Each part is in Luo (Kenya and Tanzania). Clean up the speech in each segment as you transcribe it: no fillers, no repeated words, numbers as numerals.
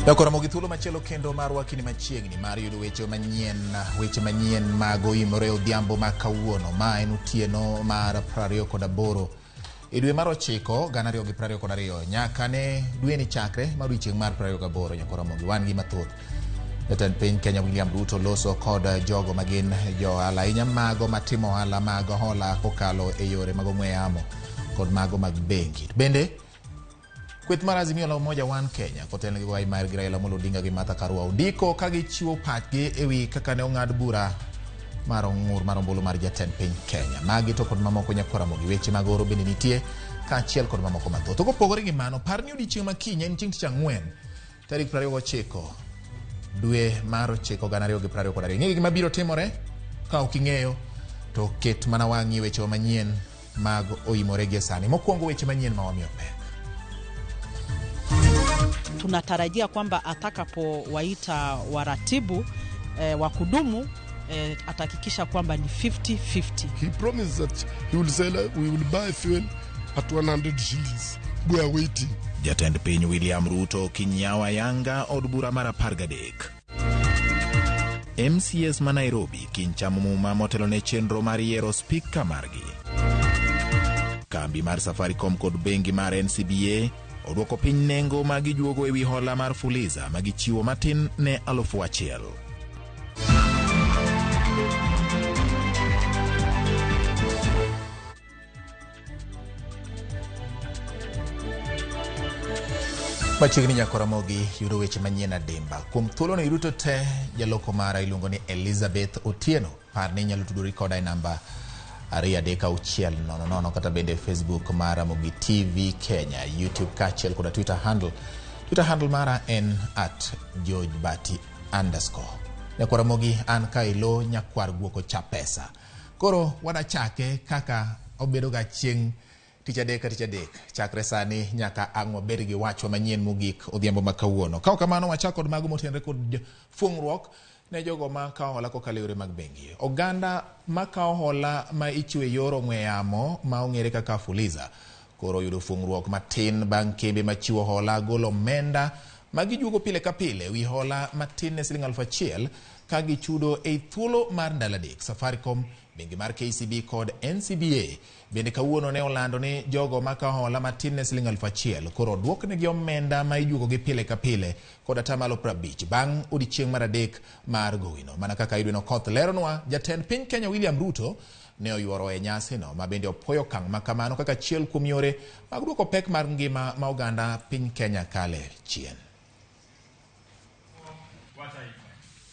Jakoromo gi thuolo machielo kendo mar wakini machiegni mar yudo weche manyien, weche manyien mag oimore odhiambo ma kawuono. Ma en otieno mar 28 e dwe mar 9 2022 nyaka ne dweni chakre mar odiechieng' mar 28. Nyakoromo gi wan gi mathoth. Jatend piny Kenya William Ruto loso kod jogo magin jo ohala ahinya mago matimo ohala mag hola kokalo e yore mag ong'we yamo kod mago mag bengi. Bende kweth mar Azimio la Umoja One Kenya kotelnegi gi wai margi Raila Amolo Odinga gi Martha Karua ondiko ka gichiwo pachgi e wi kaka ne ong'ad bura mar ong'ur mar ombulu mar jatend piny Kenya. Magi to kod mamoko nyakwaramogi weche mag oro bende nitie kaachiel kod mamoko mathoth. To kopogore gi mano, par ni odiechieng' ma kiny en chieng' tich ang'wen tarik 29 dwe mar 9 2022. Ing'eyo gima biro timore? Ka ok ing'eyo to ket mana wang'i e weche manyien mag oimore gie sani. Mokwongo weche manyien ma wamiyo pek. Tunatarajia kwamba atakapowaita waratibu wa kudumu atahakikisha kwamba ni 50-50. He promised that he will sell, we will buy fuel at 100 shillings. We are waiting. Jatend piny William Ruto kinyawa yanga od bura mar 13. MCS ma Nairobi kiny chamo muma motelo ne chenro mar yiero spika margi. Kambi mar Safaricom kod bengi mar NCBA odwoko piny nengo ma gijuogo ewi hola mar Fuliza ma gichiwo matin ne 1000. Machiegni Nyakoramogi yudo weche manyien adimba. Kuom thuolono duto te, jaloko mara iluongo ni Elizabeth Otieno. Par ni inyalo tudori koda e namba 23600 kata bende Facebook mar Ramogi TV Kenya, YouTube kaachiel koda Twitter handle. Twitter handle mara en @GeorgeBati_. Nyakoramogi an ka ilo nyakwar guoko cha pesa. Koro wanachake kaka obedo ga chieng' tich adek ka tich adek chakre sani nyaka ang' wabed gi wachwa manyien mogik odhiambo ma kawuono. Ka ok kamano wachak kod mago motenore kod fuong'ruok ne jogo ma kawo hola kokalo e yore mag bengi. Oganda ma kawo hola ma ichiwo e yor ong'we yamo ma ong'ere kaka Fuliza koro oyudo fuong'ruok matin bang' kembe machiwo hola golo omenda ma gijuogo pile ka pile wi hola matin ne siling 1000 ka gichudo e thuolo mar ndalo adek. Safaricom, bengi mar KCB kod NCBA bende kawuono ne olando ni jogo ma kawo hola matin ne siling 1000 koro oduoknegi omenda ma ijuogogi pile ka pile kod atamalo 50 bang' odiechieng' mar adek mar gowino. Mana kaka Edwin Okoth leronwa, jatend piny Kenya William Ruto ne oyuoro e nyasino ma bende opuoyo okang' ma kamano kaka achiel kuom yore mag duoko pek mar ngima ma oganda piny Kenya kale chien.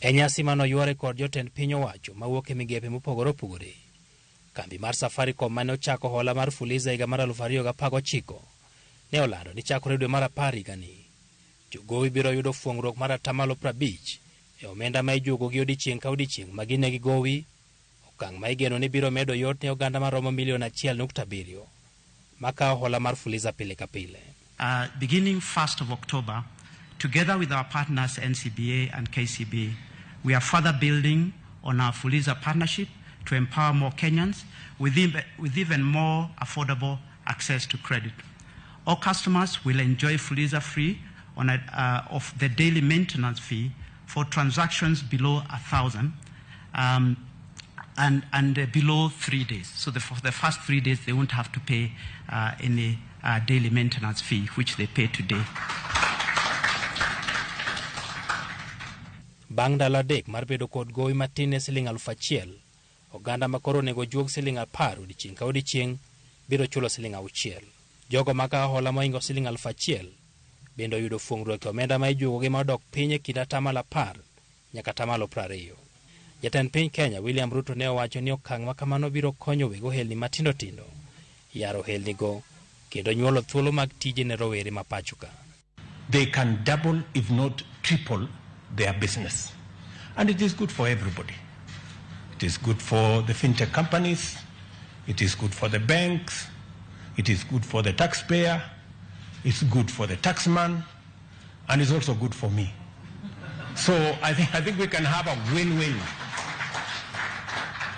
E nyasi mane oyuore kod jotend piny owacho mawuok e migepe mopogore opogore, kambi mar Safaricom mane ochako hola mar Fuliza higa mar 2019 ne olando ni chakore dwe mar 10 higani, jogowi biro yudo fuong'ruok mar atamalo 50 e omenda ma ijuogo gi odiechieng' ka odiechieng' ma gine gi gowi, okang' ma igeno ni biro medo yot ne oganda maromo milion 1.7 makawo hola mar Fuliza pile ka pile. Beginning 1st of October, together with our partners NCBA and KCB, we are further building on our Fuliza partnership to empower more Kenyans with even more affordable access to credit. All customers will enjoy Fuliza free on of the daily maintenance fee for transactions below 1,000 and below 3 days. So for the first 3 days, they won't have to pay any daily maintenance fee, which they pay today. Bang' ndalo adek mar bedo kod gowi matin ne siling 1000, oganda ma koro onego juog siling 10 odiechieng' ka odiechieng' biro chulo siling 6. Jogo ma kawo hola mohingo siling 1000 bende oyudo fuong'ruok e omenda ma ijuogogi ma odok piny e kind atamalo 10 nyaka atamalo 20. Jatend piny Kenya William Ruto ne owacho ni okang' ma kamano biro konyo weg ohelni matindo tindo yaro ohelnigo kendo nyuolo thuolo mag tije ne rowere ma pacho ka. They can double if not triple their business. And it is good for everybody. It is good for the fintech companies, it is good for the banks, it is good for the taxpayer, it's good for the taxman, and it's also good for me. So I think we can have a win-win.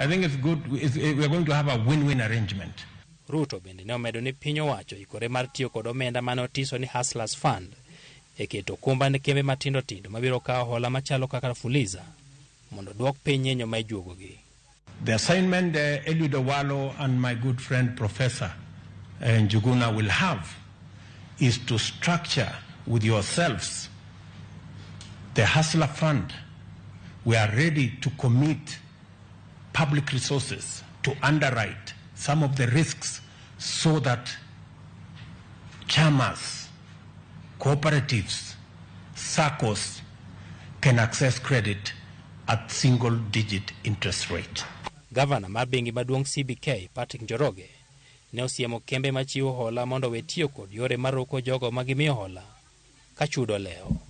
I think it's good, we are going to have a win-win arrangement. Ruto bende ne omedo ni piny owacho ikore mar tiyo kod omenda mane otiso ni Hustlers Fund e keto okumba ne kembe matindo tindo mabiro kawo hola machalo kaka Fuliza mondo duok piny nyenyo ma ijuogogi. The assignment Eliud Owalo and my good friend Professor Njuguna will have is to structure with yourselves the Hustler Fund. We are ready to commit public resources to underwrite some of the risks so that chamas, cooperatives, SACCOs can access credit at single digit interest rate. Gavana mar bengi maduong' CBK Patrick Njoroge ne osiemo kembe machiwo hola mondo owe tiyo kod yore maroko jogo ma gimiyo hola ka chudo olewo.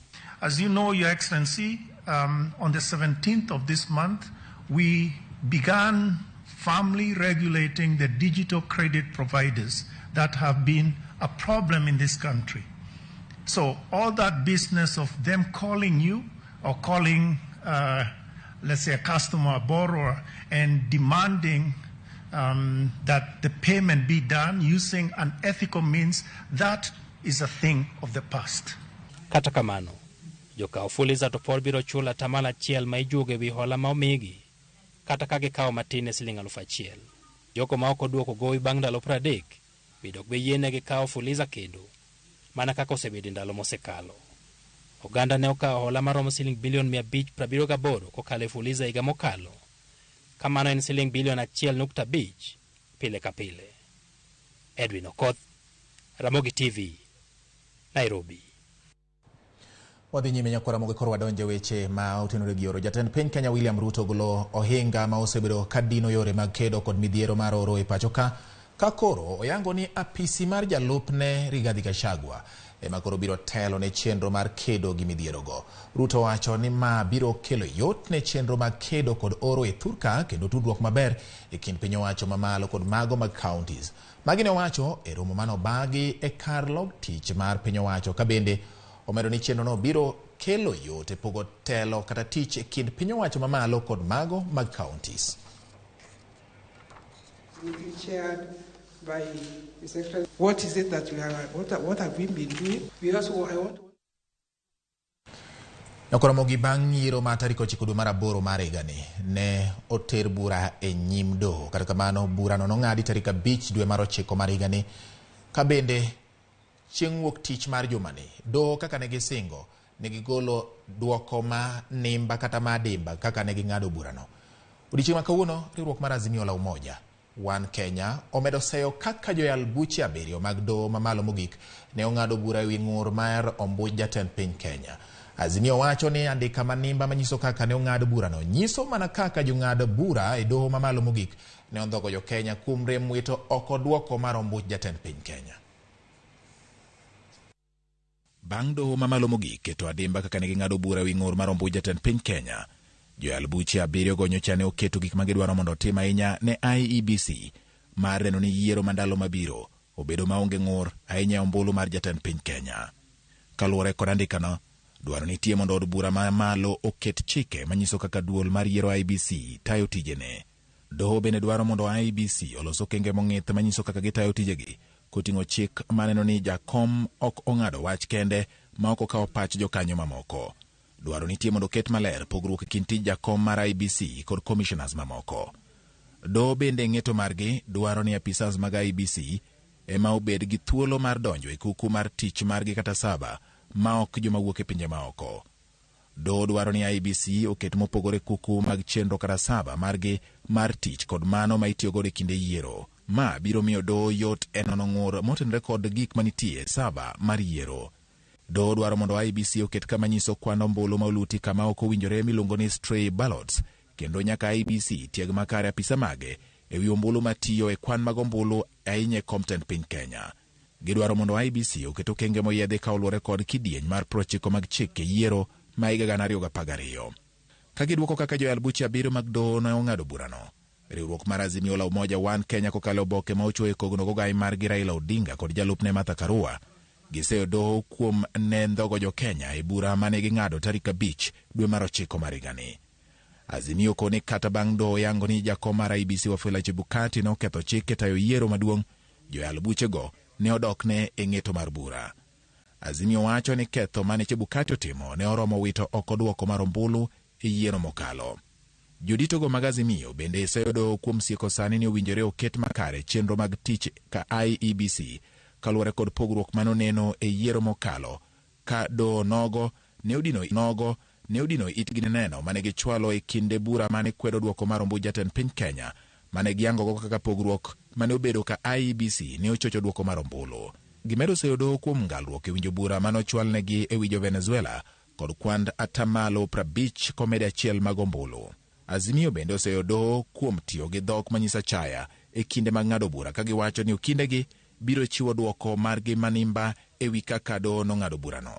As you know, Your Excellency, on the 17th of this month, we began firmly regulating the digital credit providers that have been a problem in this country. So all that business of them calling you or calling, let's say, a customer, a borrower, and demanding that the payment be done using unethical means, that is a thing of the past. Kata kamano, jokaw Fuliza to pod biro chulo 1% ma ijuogo ewi hola ma omigi kata ka gikawo matin ne siling 1,000. Jogo ma ok oduoko gowi bang' ndalo 30 bende ok bi yienegi kawo Fuliza kendo mana kaka osebedo e ndalo mosekalo. Oganda ne okawo hola maromo siling bilion 578 kokalo e Fuliza higa mokalo. Kamano en siling bilion 1.5 pile ka pile. Edwin Okoth, Ramogi TV, Nairobi. Wadhi nyime nyakwara Ramogi koro wadonje weche ma otenore gi oro. Jatend piny Kenya William Ruto ogolo ohinga ma osebedo ka dino yore mag kedo kod midhiero mar oro e pacho ka koro oyango ni apisi mar jalupne Rigathi Gachagua ema koro biro telo ne chenro mar kedo gi midhierogo. Ruto wacho ni ma biro kelo yot ne chenro mag kedo kod oro e thurka kendo tudruok maber e kind piny owacho mamalo kod mago mag counties. Magi ne owacho e romo mane obagi e kar log tich mar piny owacho ka bende omedo ni chenro no biro kelo yot e pogo telo kata tich e kind piny owacho mamalo kod mago mag counties. Chaired by His Excellency. What is it that we are, what have we been doing? We also, I want to... Nyakwara bang' yiero ma tarik 9 dwe mar 8 mar higani ne oter bura e nyim doho. Kata kamano burano nong'adi tarik 5 dwe mar 9 mar higani ka bende chieng' wuok tich mar jumani doho kaka ne gisingo ne gigolo duoko ma nimba kata ma dimba kaka ne ging'ado burano. Odiechieng' ma kawuono riwruok mar Azimio la Umoja One Kenya omedo seyo kaka joyal buche 7 mag doho mamalo mogik ne ong'ado bura ewi ng'ur mar ombuch jatend piny Kenya. Azimio wacho ni andika manimba manyiso kaka ne ong'ado burano nyiso mana kaka jong'ad bura e doho mamalo mogik ne ondhogo jo Kenya kuom rem wito oko duoko mar ombuch jatend piny Kenya. Bang' doho mamalo mogik keto adimba kaka ne ging'ado bura ewi ng'ur mar ombuch jatend piny Kenya, joyal buche 7 go nyocha ne oketo gik ma gidwaro mondo otim ahinya ne IEBC mar neno ni yiero ma ndalo mabiro obedo maonge ng'ur ahinya e ombulu mar jatend piny Kenya. Kaluwore kod andikano, dwaro nitie mondo od bura mamalo oket chike manyiso kaka duol mar yiero IEBC tayo tijene. Doho bende dwaro mondo IEBC olos okenge mong'ith manyiso kaka gitayo tijegi, koting'o chik maneno ni jakom ok ong'ado wach kende ma ok okawo pach jokanyo mamoko. Dwaro nitie mondo oket maler pogruok e kind tij jakom mar IEBC kod commissioners mamoko. Doho bende ng'eto margi dwaro ni apisas mag IEBC ema obed gi thuolo mar donjo e kuku mar tich margi kata saba ma ok joma wuok e pinje maoko. Doho dwaro ni IEBC oket mopogore kuku mag chenro kata saba margi mar tich kod mano ma itiyogodo e kinde yiero. Ma biro miyo doho yot e nono ng'ur motenore kod gik manitie saba mar yiero. Doho dwaro mondo IEBC oket kama nyiso kwan ombulu ma oluti kama ok owinjore miluongo ni stray ballots, kendo nyaka IEBC tieg makare apisa mage ewi ombulu matiyo e kwan mag ombulu ahinya e kom tend piny Kenya. Gidwaro mondo IEBC oket okenge moyiedhi ka oluwore kod kidieny mar 90 mag chike yiero ma higa 2012. Ka gidwoko kaka joyal buche 7 mag doho ne ong'ado burano, riwruok mar Azimio la Umoja One Kenya kokalo oboke ma ochoyo e kogno gogai margi Raila Odinga kod jalupne Martha Karua giseyo doho kuom ne ndhogo jo Kenya e bura mane ging'ado tarik 5 dwe mar 9 mar higani. Azimio koni kata bang' doho yango ni jakom mar IEBC Wafula Chebukati noketho chik e tayo yiero maduong', joyal buchego ne odokne e ng'eto mar bura. Azimio wacho ni ketho mane Chebukati otimo ne oromo wito oko duoko mar ombulu e yiero mokalo. Joditogo mag Azimio bende oseyudo kuom sieko sani ni owinjore oket makare chenro mag tich ka IEBC kaluwore kod pogruok mane oneno e yiero mokalo ka doho nogo ne odino itgi ne neno mane gichwalo e kinde bura mane kwedo duoko mar ombulu jatend piny Kenya mane giyangogo kaka pogruok mane obedo ka IEBC ne ochocho duoko mar ombulu. Gimedo seyo doho kuom ngalruok e winjo bura mane ochwalnegi e wi jo Venezuela kod kwand atamalo 50.1 mag ombulu. Azimio bende oseyo doho kuom tiyo gi dhok manyiso achaya e kinde mag ng'ado bura ka giwacho ni okindegi biro chiwo duoko margi manimba e wi kaka doho nong'ado burano.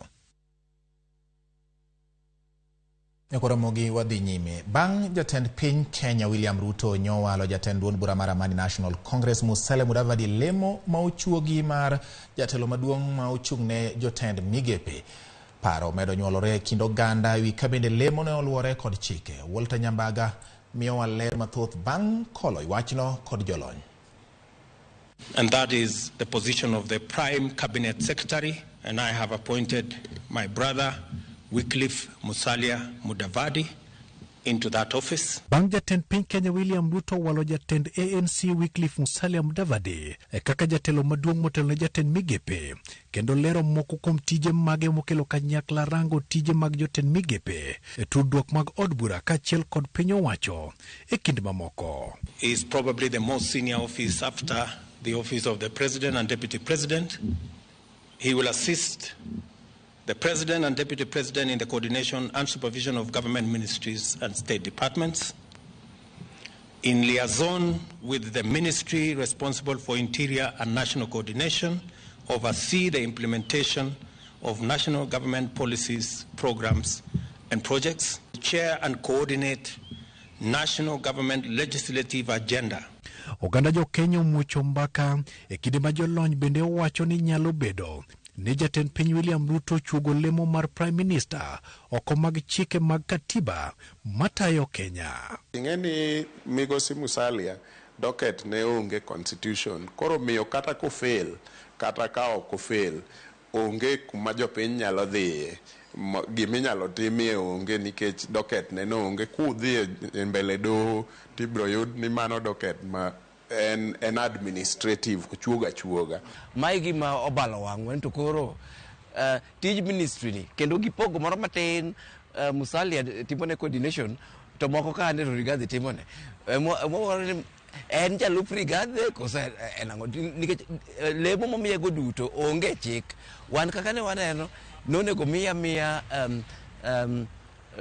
Nyakoromogi wadhi nyime. Bang' jatend piny Kenya William Ruto nyowalo jatend duond bura mar Amani National Congress Musalia Mudavadi lemo ma ochuogi mar jatelo maduong' ma ochung'ne jotend migepe. Paro medo nyuolore e kind oganda ewi ka bende lemo ne oluwore kod chike. Walter Nyambaga miyowa ler mathoth bang' kolo wachno kod jolony. And that is the position of the Prime Cabinet Secretary, and I have appointed my brother Wycliffe Musalia Mudavadi into that office. Bang' jatend piny Kenya William Ruto walo jatend ANC Wycliffe Musalia Mudavadi kaka jatelo maduong' motelo ne jatend migepe kendo lero moko kuom tije mage mokelo kanyakla rango tije mag jotend migepe e tudruok mag od bura kaachiel kod piny owacho e kind mamoko. Is probably the most senior office after the office of the President and Deputy President. He will assist the President and Deputy President in the coordination and supervision of government ministries and state departments, in liaison with the ministry responsible for interior and national coordination, oversee the implementation of national government policies, programs, and projects, chair and coordinate national government legislative agenda. Oganda jo Kenya omuocho mbaka e kinde ma jolony bende owacho ni nyalo bedo ni jatend piny William Ruto chuogo lemo mar Prime Minister oko mag chike mag katiba matayo Kenya. Ing'e ni migosi Musalia docket ne onge constitution, koro miyo kata kofail kata ka ok ofail onge kuma jopiny nyalo dhiye, giminyalo timie onge nikech docket ne no onge. Kudhi e mbele doho tibiro yud ni mano docket ma en administrative, ochuoga chuoga. Mae gima obalo wang'wa to koro tij ministry ni kendo gipogo moro matin Musalia timone coordination to moko ka ane to Rigathi timone. En jalup Rigathi koso en ang'o? Nikech lemo momiyego duto onge chik. Wan kaka ne waneno nonego miya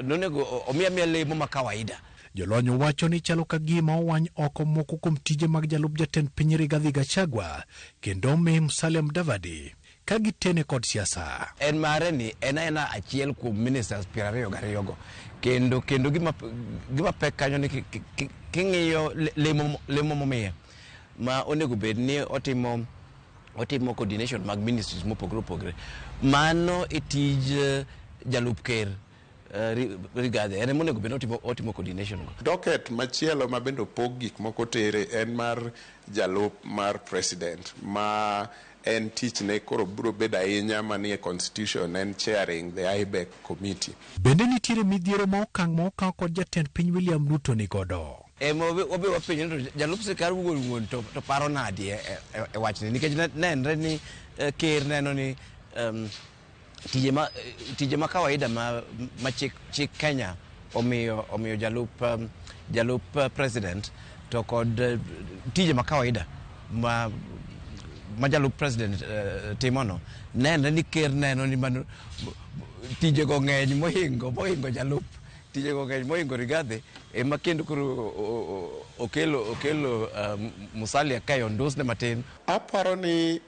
nonego omiya miya lemo ma kawaida. Jolony wacho ni chalo ka gima owany oko moko kuom tije mag jalup jatend piny Rigathi Gachagua kendo omi Musalia Mudavadi ka gitene kod siasa. En mare ni en aena achiel kuom ministers 22 go. Kendo gima pek kanyo ni king'iyo lemo momiye ma onego bed ni otimo coordination mag ministries mopogore opogore. Mano e tij jalup ker Rigathi en monego bed ni otimo coordination go. Docket machielo ma bende opog gik moko tere en mar jalup mar president ma en tichne koro biro bedo ahinya manie constitution en chairing the IBEC committee. Bende nitiere midhiero ma okang' ma okaw kod jatend piny William Ruto ni godo. Wabe wapenjo ni jalup sirkal wuon to paro nadi e wachni nikech nenre ni ker neno ni tije ma kawaida ma chik Kenya omiyo jalup president to kod tije ma kawaida ma jalup president timono nenre ni ker neno ni mano tije go ng'eny mohingo jalup tije go ng'eny mohingo Rigathi ema kendo koro okelo Musalia kae ondusne matin. Aparo ni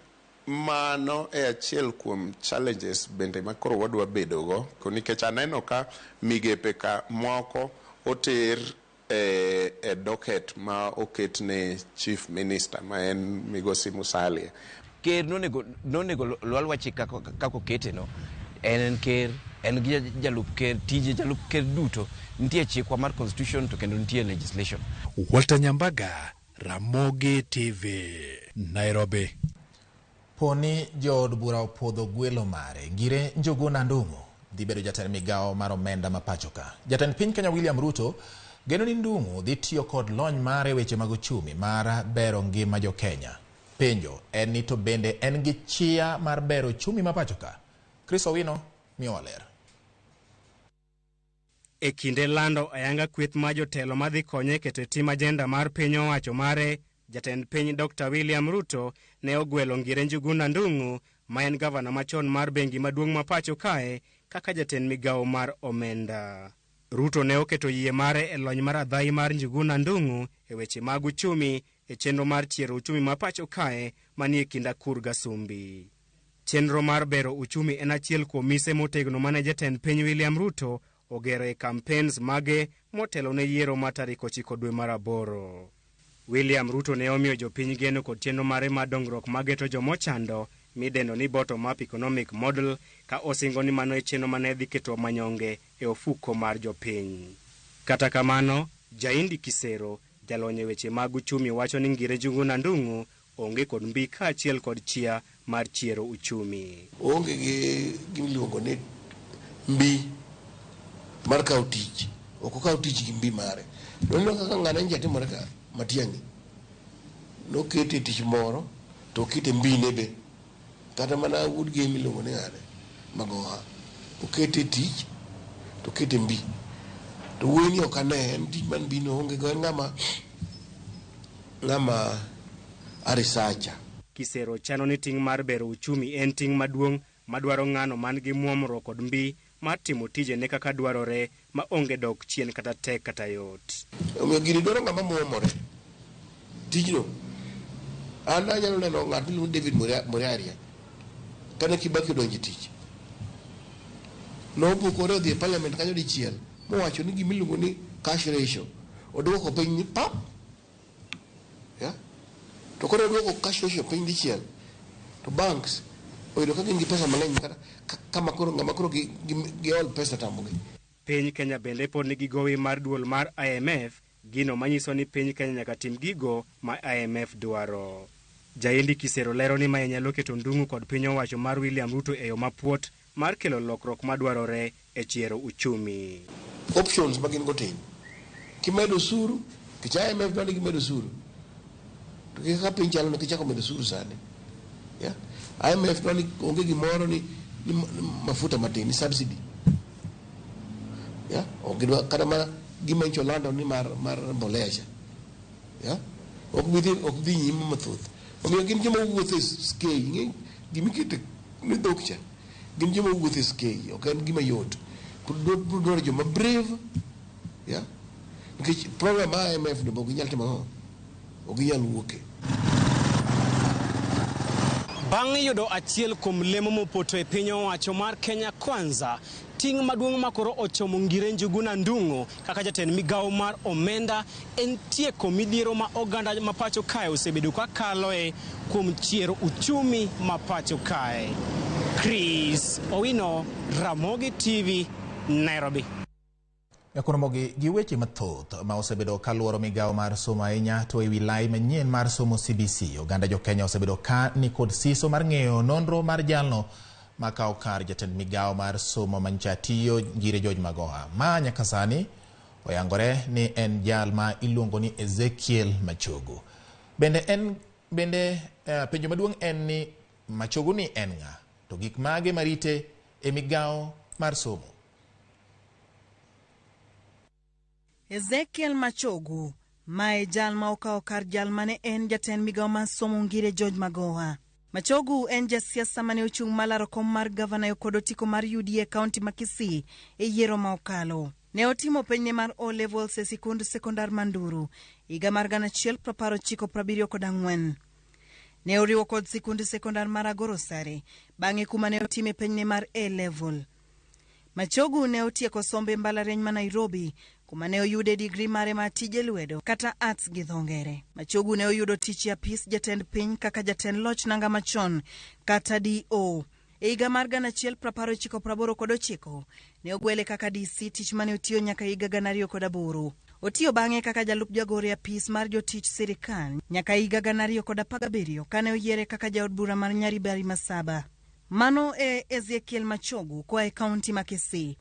mano e achiel kuom challenges bende ma koro wadwa bedogo nikech aneno ka migepe ka moko oter e docket ma oket ne chief minister ma en migosi Musalia. Ker nonego lwalwa chik kaka okete no. En ker, en gi jalup ker, tije jalup ker duto nitie chikwa mar constitution to kendo nitie legislation. Walter Nyambaga, Ramogi TV, Nairobi. Poni jood bura opwodho gwelo mare, Ngire Njuguna Ndung'u dhi bedo jatend migawo mar omenda ma pacho ka. Jatend piny Kenya William Ruto geno ni Ndung'u dhi tiyo kod lony mare e weche mag uchumi mar bero ngima jo Kenya. Penjo en ni to bende en gi chia mar bero uchumi ma pacho ka? Chris Owino miyowa ler. E kinde lando ayanga kweth mar jotelo madhi konye e keto e tim ajenda mar piny owacho mare, jatend piny Dr. William Ruto ne ogwelo Ngire Njuguna Ndung'u ma en gavana machon mar bengi maduong' ma pacho kae kaka jatend migawo mar omenda. Ruto ne oketo yie mare e lony mar adhayi mar Njuguna Ndung'u e weche mag uchumi e chenro mar chiero uchumi ma pacho kae manie kind akur gasumbi. Chenro mar bero uchumi en achiel kuom mise motegno mane jatend piny William Ruto ogero e campaigns mage motelo ne yiero ma tarik 9 dwe mar 8. William Ruto ne omiyo jopiny geno kod chenro mare mar dongruok mageto jomochando midendo ni bottom up economic model ka osingo ni mano e chenro mane dhi keto manyonge e ofuko mar jopiny. Kata kamano, Jaindi Kisero, jalony e weche mag uchumi wacho ni Ngire Njuguna Ndung'u onge kod mbi kaachiel kod chia mar chiero uchumi. Oonge gi gima iluongo ni mbi mar kawo tich. Ok okaw tich gi mbi mare. Noneno kaka ng'ane nja timore ka Matiang'i. Nokete e tich moro to okete mbine be. Kata mana wuod gi miluongo ni ng'ane Magoha. Okete e tich to okete mbi. To wuoyi ni ok ane en tich man mbi no onge go en ng'ama a researcher. Kisero chano ni ting' mar bero uchumi en ting' maduong' madwaro ng'ano man gi muomruok kod mbi mar timo tijene kaka dwarore ma onge dok chien kata tek kata yot. Omiyo gini dwaro ng'ama muomore tijno. An anyalo neno ng'at miluongo ni David Muriaria kane Kibaki odonjo e tich. Nobukore odhi e parliament kanyo dichiel mowacho ni gima iluongo ni cash ratio oduoko piny ni pap. Yeah? To koro oduoko cash ratio piny dichiel to banks oyudo ka gin gi pesa mang'eny kata kama koro ng'ama koro giol pesa tamogi. Piny Kenya bende pod nigi gowi mar duol mar IMF, gino manyiso ni piny Kenya nyaka tim gigo ma IMF dwaro. Jaindi Kisero lero ni mae nyalo keto Ndung'u kod piny owacho mar William Ruto e yo mapuot mar kelo lokruok madwarore e chiero uchumi. Options ma gin go tin. Kimedo osuru, nikech IMF dwaro ni gimed osuru. To kaka piny chalo no kichako medo osuru sani. Yeah? IMF dwaro ni onge gimoro ni mafuta matin, ni subsidy. Yeah? Ok gidwa kata mana gima nyicho lando ni mar mbolea cha. Yeah? Ok dhi nyime mathoth. Omiyo gin joma wuotho e skei, gima ikete ni dhok cha. Gin joma wuotho e skei, ok en gima yot. Dwaro joma brave. Yeah? Nikech program mar IMF ni ok ginyal timo ang'o? Ok ginyal wuoke. Bang' yudo achiel kuom lemo mopoto e piny owacho mar Kenya Kwanza, ting' maduong' ma koro ochomo Ngire Njuguna Ndung'u kaka jatend migawo mar omenda en tieko midhiero ma oganda ma pacho kae osebedo ka kaloe kuom chiero uchumi ma pacho kae. Chris Owino, Ramogi TV, Nairobi. Nyakuromogi gi weche mathoth ma osebedo kaluoro migawo mar somo ahinya to ewi lai manyien mar somo CBC. Oganda jo Kenya osebedo ka ni kod siso mar ng'eyo nonro mar jalno makawo kar jatend migawo mar somo mancha tiyo Ngire George Magoha. Ma nyaka sani oyangore ni en jal ma iluongo ni Ezekiel Machogu. Bende penjo maduong' en ni Machogu ni en ng'a? To gik mage marite e migawo mar somo? Ezekiel Machogu, mae jal ma okawo kar jal mane en jatend migawo mar somo Ngire George Magoha. Machogu en jasiasa mane ochung' malaro kom mar gavana kod otiko mar UDA kaunti ma Kisii e yiero ma okalo. Ne otimo penjne mar O levels e sikund sekondar Manduru higa mar 1974. Ne oriwo kod sikund sekondar mar Agoro Sare bang'e kuma ne otime penjne mar A level. Machogu ne otieko sombe mbalariany ma Nairobi kuma ne oyude digri mare mar tije lwedo kata arts gi dho ngere. Machogu ne oyudo tich e apis jatend piny kaka jatend loch nanga machon kata DO. E higa mar 1989 ne ogwele kaka DC tich mane otiyo nyaka higa 2008. Otiyo bang'e kaka jalup jagoro e apis mar jotich sirikal nyaka higa 2017 kane oyiere kaka jaod bura mar Nyaribari Masaba. Mano e Ezekiel Machogu koa e kaunti ma Kisii.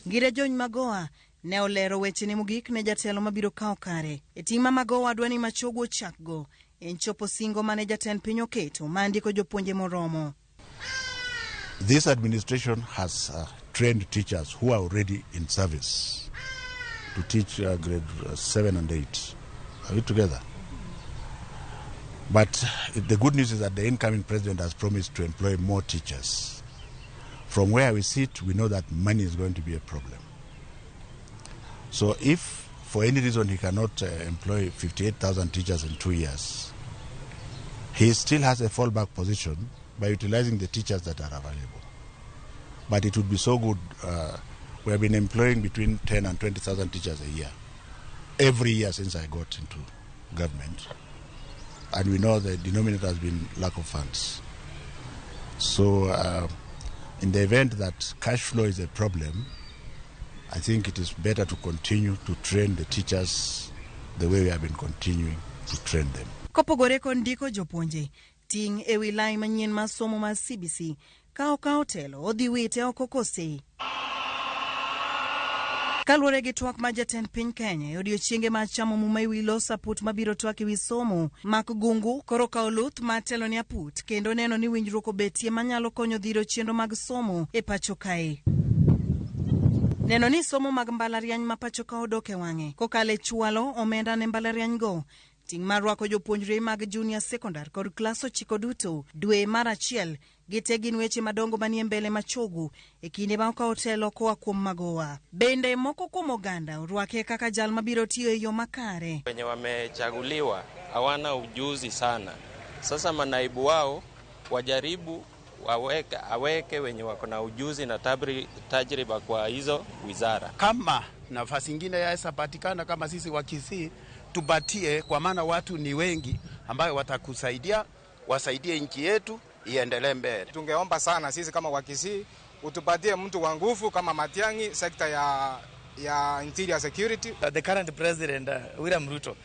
Ngire Jony Magoha ne olero wechene mogik ne jatelo mabiro kawo kare. E ting' ma Magoha dwa ni Machogu ochakgo en chopo singo mane jatend piny oketo ma ndiko jopuonje moromo. This administration has trained teachers who are already in service to teach grade 7 and 8. Are we together? But the good news is that the incoming president has promised to employ more teachers. From where we sit, we know that money is going to be a problem. So if for any reason he cannot employ 58,000 teachers in 2 years, he still has a fallback position by utilizing the teachers that are available. But it would be so good. We have been employing between 10 and 20,000 teachers a year, every year since I got into government. And we know the denominator has been lack of funds. So in the event that cash flow is a problem, I think it is better to continue to train the teachers the way we have been continuing to train them. Kopogore kod ndiko jopuonje, ting' ewi lai manyien mar somo mar CBC ka okawo telo odhi wite oko kose. Kaluwore gi twak mar jatend piny Kenya e odiechienge mar chamo muma ewi loso aput mabiro twak ewi somo mak gungu koro kawo luth mar telo ne aput kendo neno ni winjruok obetie manyalo konyo dhiro chenro mag somo e pacho kae. Neno ni somo mag mbalariany ma pacho ka odok e wang'e kokalo e chwalo omenda ne mbalariany go. Ting' mar rwako jopuonjre mag junior secondary kod klas 9 duto dwe mar 1 gite gin weche madongo manie mbele Machogu e kinde ma okawo telo koa kuom Magoha. Bende moko kuom oganda orwake kaka jal mabiro tiyo e yo makare. Wenye wamechaguliwa hawana ujuzi sana. Sasa manaibu wao wajaribu aweke wenye wako na ujuzi na tajriba kwa hizo wizara. Kama nafasi nyingine yaweza patikana kama sisi wa Kisii tupatie, kwa maana watu ni wengi ambayo watakusaidia, wasaidie nchi yetu iendelee mbele. Tungeomba sana sisi kama wa Kisii utupatie mtu wa nguvu kama Matiang'i, sekta ya interior security. The current president William Ruto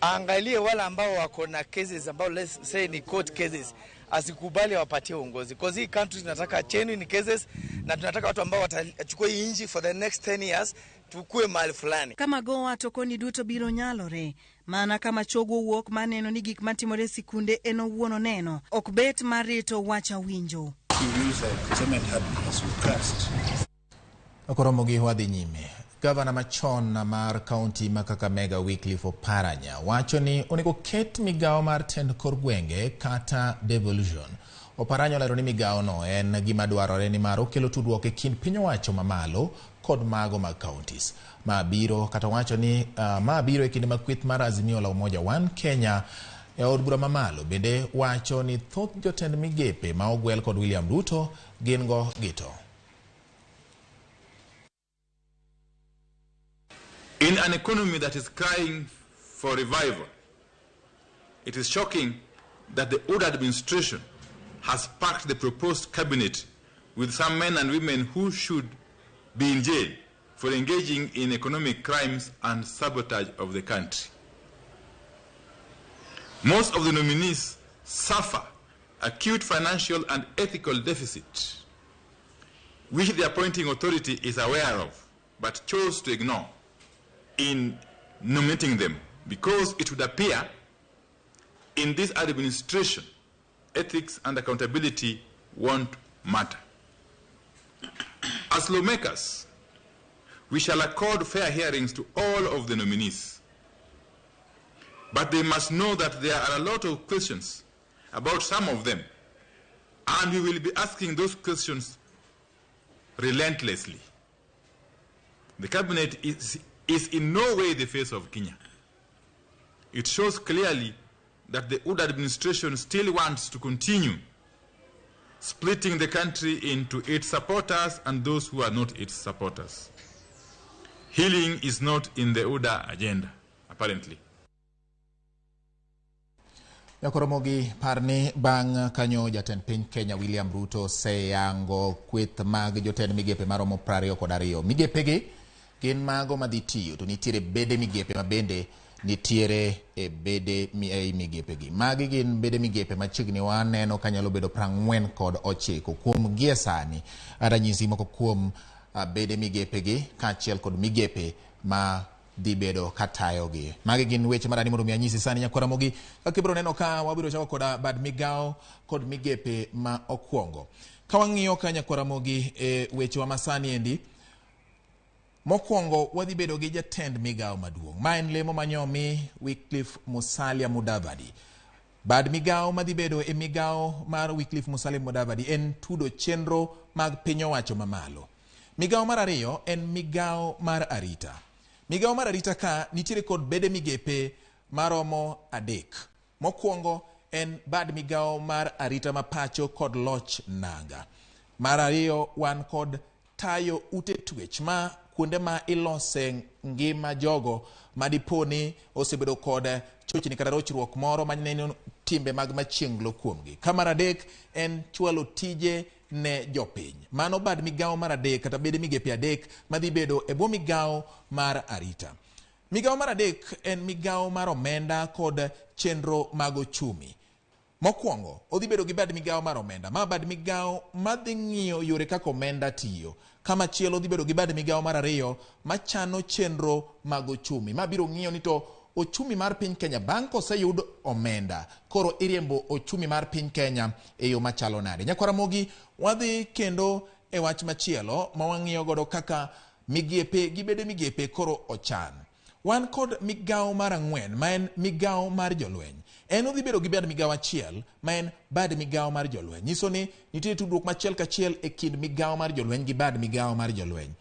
angalie wale ambao wako na cases ambao let's say ni court cases, asikubali wapatie uongozi. Because hii country tunataka genuine cases na tunataka watu ambao watachukua hii nchi for the next 10 years tukue mahali fulani. Kama Goa tokoni duto biro nyalore mana kama Machogu owuok mar neno ni gik matimore e sikunde en owuon oneno ok bet mar rito wach awinjo. Okoromo gi wadhi nyime. Gavana machon mar kaunti ma Kakamega Wycliffe Oparanya wacho ni onego ket migawo mar tend kor gwenge kata devolution. Oparanya olero ni migawo no en gima dwarore nimar okelo tudruok e kind piny owacho mamalo kod mago mag counties. Ma biro kata wacho ni ma biro e kinde ma kweth mar Azimio la Umoja One Kenya e od bura mamalo bende wacho ni thoth jotend migepe ma ogwel kod William Ruto gin go gito. In an economy that is crying for revival, it is shocking that the old administration has packed the proposed cabinet with some men and women who should be in jail for engaging in economic crimes and sabotage of the country. Most of the nominees suffer acute financial and ethical deficit, which the appointing authority is aware of, but chose to ignore in nominating them, because it would appear in this administration, ethics and accountability won't matter. As lawmakers, we shall accord fair hearings to all of the nominees. But they must know that there are a lot of questions about some of them, and we will be asking those questions relentlessly. The cabinet is in no way the face of Kenya. It shows clearly that the old administration still wants to continue splitting the country into its supporters and those who are not its supporters. Healing is not in the UDA agenda, apparently. Nyakoromogi parni bang' kanyo jatend piny Kenya William Ruto oseyango kweth mag jotend migepe maromo 22. Migepegi Gin mago madhi tiyo to nitiere bede migepe ma bende nitiere e bede ei migepegi. Magi gin bede migepe machiegni waneno kanyalo bedo 49 kuom gie sani. Ranyisi moko kuom bede migepegi kaachiel kod migepe ma dhi bedo katayogi. Magi gin weche marani mondo mi anyisi sani nyakwara Ramogi. Kaka ibiro neno ka wabiro chako koda bad migawo kod migepe ma okwongo. Ka wang'iyo ka nyakwara Ramogi e wechewa masani endi, mokwongo wadhi bedo gi jatend migawo maduong'. Ma en lemo manyomi Wycliffe Musalia Mudavadi. Bad migawo madhi bedo e migawo mar Wycliffe Musalia Mudavadi en tudo chenro mag piny owacho mamalo. Migawo mar ariyo en migawo mar arita. Migawo mar arita ka nitiere kod bede migepe maromo 3. Mokwongo en bad migawo mar arita mapacho kod loch nanga. Mar ariyo wan kod tayo ute twech ma kuonde ma ilose ngima jogo madipo ni osebedo kod chochni kata rochruok moro maneno timbe mag machienglo kuomgi. Ka mar adek en chwalo tije ne jopiny. Mano bad migawo mar adek kata bede migepe 3 madhi bedo e bwo migawo mar arita. Migawo mar adek en migawo mar omenda kod chenro mag ochumi. Mokwongo, odhi bedo gi bad migawo mar omenda. Ma bad migawo madhi ng'iyo yore kaka omenda tiyo. Kamachielo odhi bedo gi bad migawo mar ariyo machano chenro mag ochumi. Ma biro ng'iyo ni to ochumi mar piny Kenya bang' koseyud omenda, koro iriembo ochumi mar piny Kenya e yo machalo nade. Nyakwara Ramogi, wadhi kendo e wach machielo ma wang'iyo godo kaka migepe gi bede migepe koro ochan. Wan kod migawo mar 4 ma en migawo mar jolweny. En odhi bedo gi bad migawo achiel ma en bad migawo mar jolweny. Nyiso ni nitie tudruok machiel kachiel e kind migawo mar jolweny gi bad migawo mar jolweny.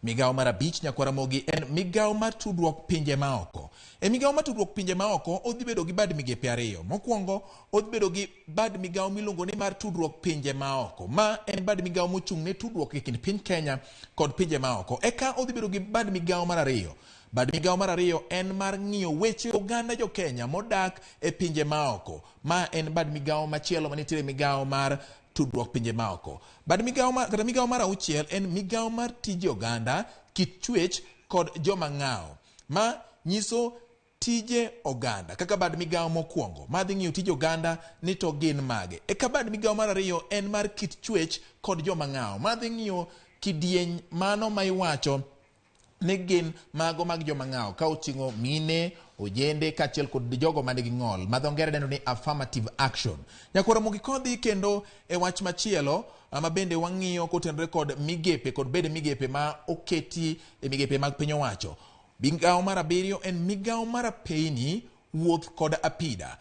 Migawo mar 5 nyakwara Ramogi en migawo mar tudruok pinje maoko. E migawo mar tudruok pinje maoko odhi bedo gi bad migepe 2. Mokwongo odhi bedo gi bad migawo miluongo ni mar tudruok pinje maoko. Ma en bad migawo mochung' ne tudruok e kind piny Kenya kod pinje maoko. Eka odhi bedo gi bad migawo mar 2. Bad migawo mar 2 en mar ng'iyo weche oganda jo Kenya modak e pinje maoko. Ma en bad migawo machielo manitiere migawo mar tudruok pinje maoko. Bad migawo mar, kata migawo mar 6 en migawo mar tije oganda, kit chwech kod joma ng'awo. Ma nyiso tije oganda kaka bad migawo mokwongo madhi ng'iyo tije oganda ni to gin mage. Eka bad migawo mar 2 en mar kit chwech kod joma ng'awo. Madhi ng'iyo kidieny mano ma iwacho ni gin mago mag joma ng'awo ka oting'o mine, ojende kaachiel kod jogo manigi ng'ol ma dho ngere dendo ni affirmative action. Nyakwara Ramogi kodhi kendo e wach machielo ma bende wang'iyo kotenore kod migepe kod bede migepe ma oketi e migepe mag piny owacho. Migawo mar 7 en migawo mar apeyni, wuoth kod apida.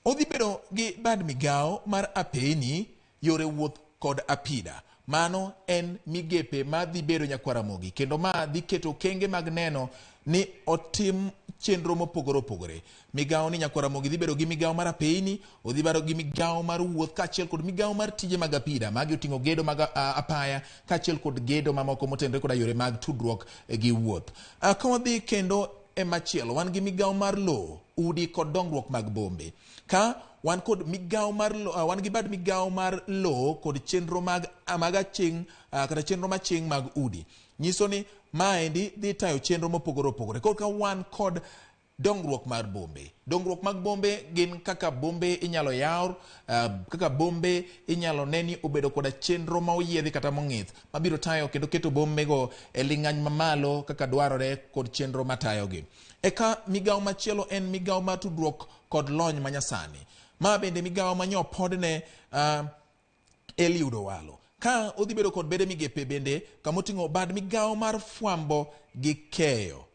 Odhi bedo gi bad migawo mar apeyni, yore wuoth kod apida. Mano en migepe ma dhi bedo nyakwara Ramogi kendo ma dhi keto okenge mag neno ni otim chenro mopogore opogore. Migawo ni nyakwara Ramogi dhi bedo gi migawo mar apeyni, odhi bedo gi migawo mar wuoth kaachiel kod migawo mar tije mag apida. Magi oting'o gedo mag apaya kaachiel kod gedo mamoko motenore koda yore mag tudruok gi wuoth. Ka wadhi kendo e machielo, wan gi migawo mar lowo, udi kod dongruok mag bombe. Ka wan kod migawo mar wan gi bad migawo mar lowo kod chenro mag aching' kata chenro maching' mag udi. Nyiso ni maendi dhi tayo chenro mopogore opogore. Koro ka wan kod dongruok mar bombe. Dongruok mag bombe gin kaka bombe inyalo yaw, kaka bombe inyalo ne ni obedo koda chenro ma oyiedhi kata mong'ith mabiro tayo kendo keto bombego e ling'any mamalo kaka dwarore kod chenro matayogi. Eka migawo machielo en migawo mar tudruok kod lony manyasani. Ma bende migawo manyopodne Eliud Owalo. Ka odhi bedo kod bede migepe bende kamoting'o bad migawo mar fwambo gi keyo.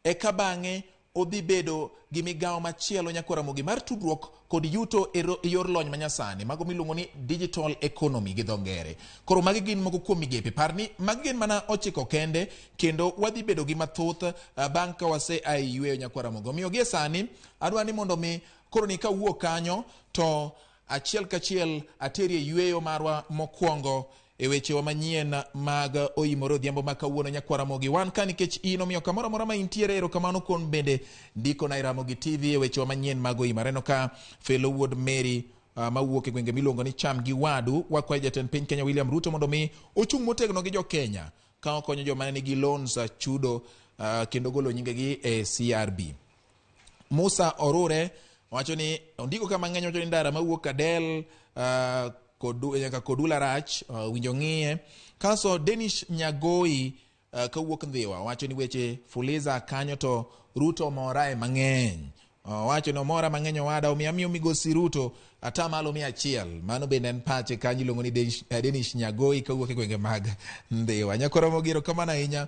Eka bang'e odhi bedo gi migawo machielo nyakwara Ramogi mar tudruok kod yuto e yor lony manyasani, mago miluongo ni digital economy gi dho ngere. Koro magi gin moko kuom migepe. Par ni magi gin mana 9 kende kendo wadhi bedo gi mathoth bang' ka wase a e yweyo nyakwara Ramogi. Omiyo gie sani adwa ni mondo mi koro ni kawuok kanyo to achiel kachiel ateri e yweyo marwa mokwongo e wechewa manyien mag Oimore Odhiambo ma kawuono nyakwara Ramogi. Wan ka nikech in, omiyo kamoro amora ma intiere, erokamano kuom bende ndiko na Ramogi TV e wechewa manyien mag Oimore. Aneno ka Felo wuod Mary mawuok e gwenge miluongo ni Cham gi Wadu wakwayo jatend piny Kenya William Ruto mondo mi ochung' motegno gi jo Kenya ka okonyo joma ne nigi loans chudo kendo golo nyingegi e CRB. Musa Orure wacho ni ondiko kama ng'eny, wacho ni ndara mawuok Adel nyaka Kodula rach, winjo ng'iye. Kaso Denish Nyagoi kawuok Ndhiwa wacho ni weche Fuliza kanyo to Ruto omora e mang'eny. Owacho ni omora mang'eny owada, omiyo amiyo migosi Ruto atamalo 100. Mano bende en pache kanyo, iluongo ni Denish Nyagoi kawuok e gwenge mag Ndhiwa. Nyakoro Ramogi, erokamano ahinya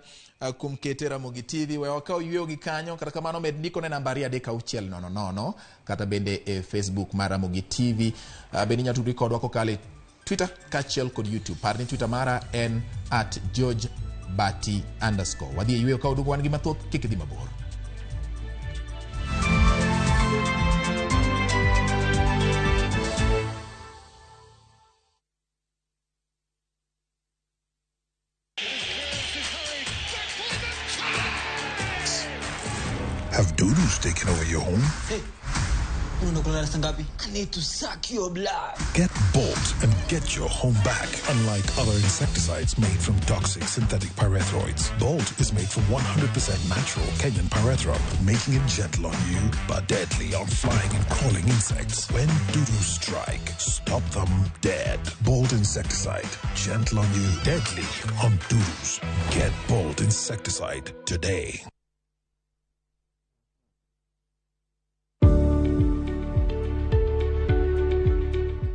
kuom kete Ramogi TV. We wakaw yweyo gi kanyo, kata kamano med ndiko ne namba 23600 kata bende e Facebook mar Ramogi TV. Bende inyalo tudri kodwa kokalo e Twitter kaachiel kod YouTube. Par ni Twitter mara en @GeorgeBati_. Wadhi e yweyo ka waduogo wan gi mathoth, kik idhi mabor. Have dudus taken over your home? Hey, unakula ngapi? I need to suck your blood. Get Bolt and get your home back. Unlike other insecticides made from toxic synthetic pyrethroids, Bolt is made from 100% natural Kenyan pyrethrum, making it gentle on you but deadly on flying and crawling insects. When dudus strike, stop them dead. Bolt insecticide, gentle on you, deadly on dudus. Get Bolt insecticide today.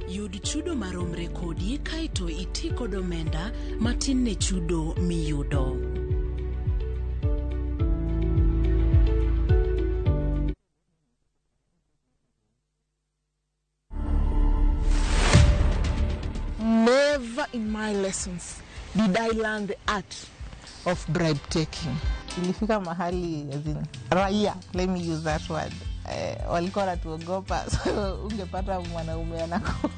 Yud chudo maromre kodi kaeto iti kod omenda matin ne chudo miyudo. Never in my lessons did I learn the art of bribe taking. Ilifika mahali, as in, raia, let me use that word, walikuwa wanatuogopa, so ungepata mwanaume anakuwa.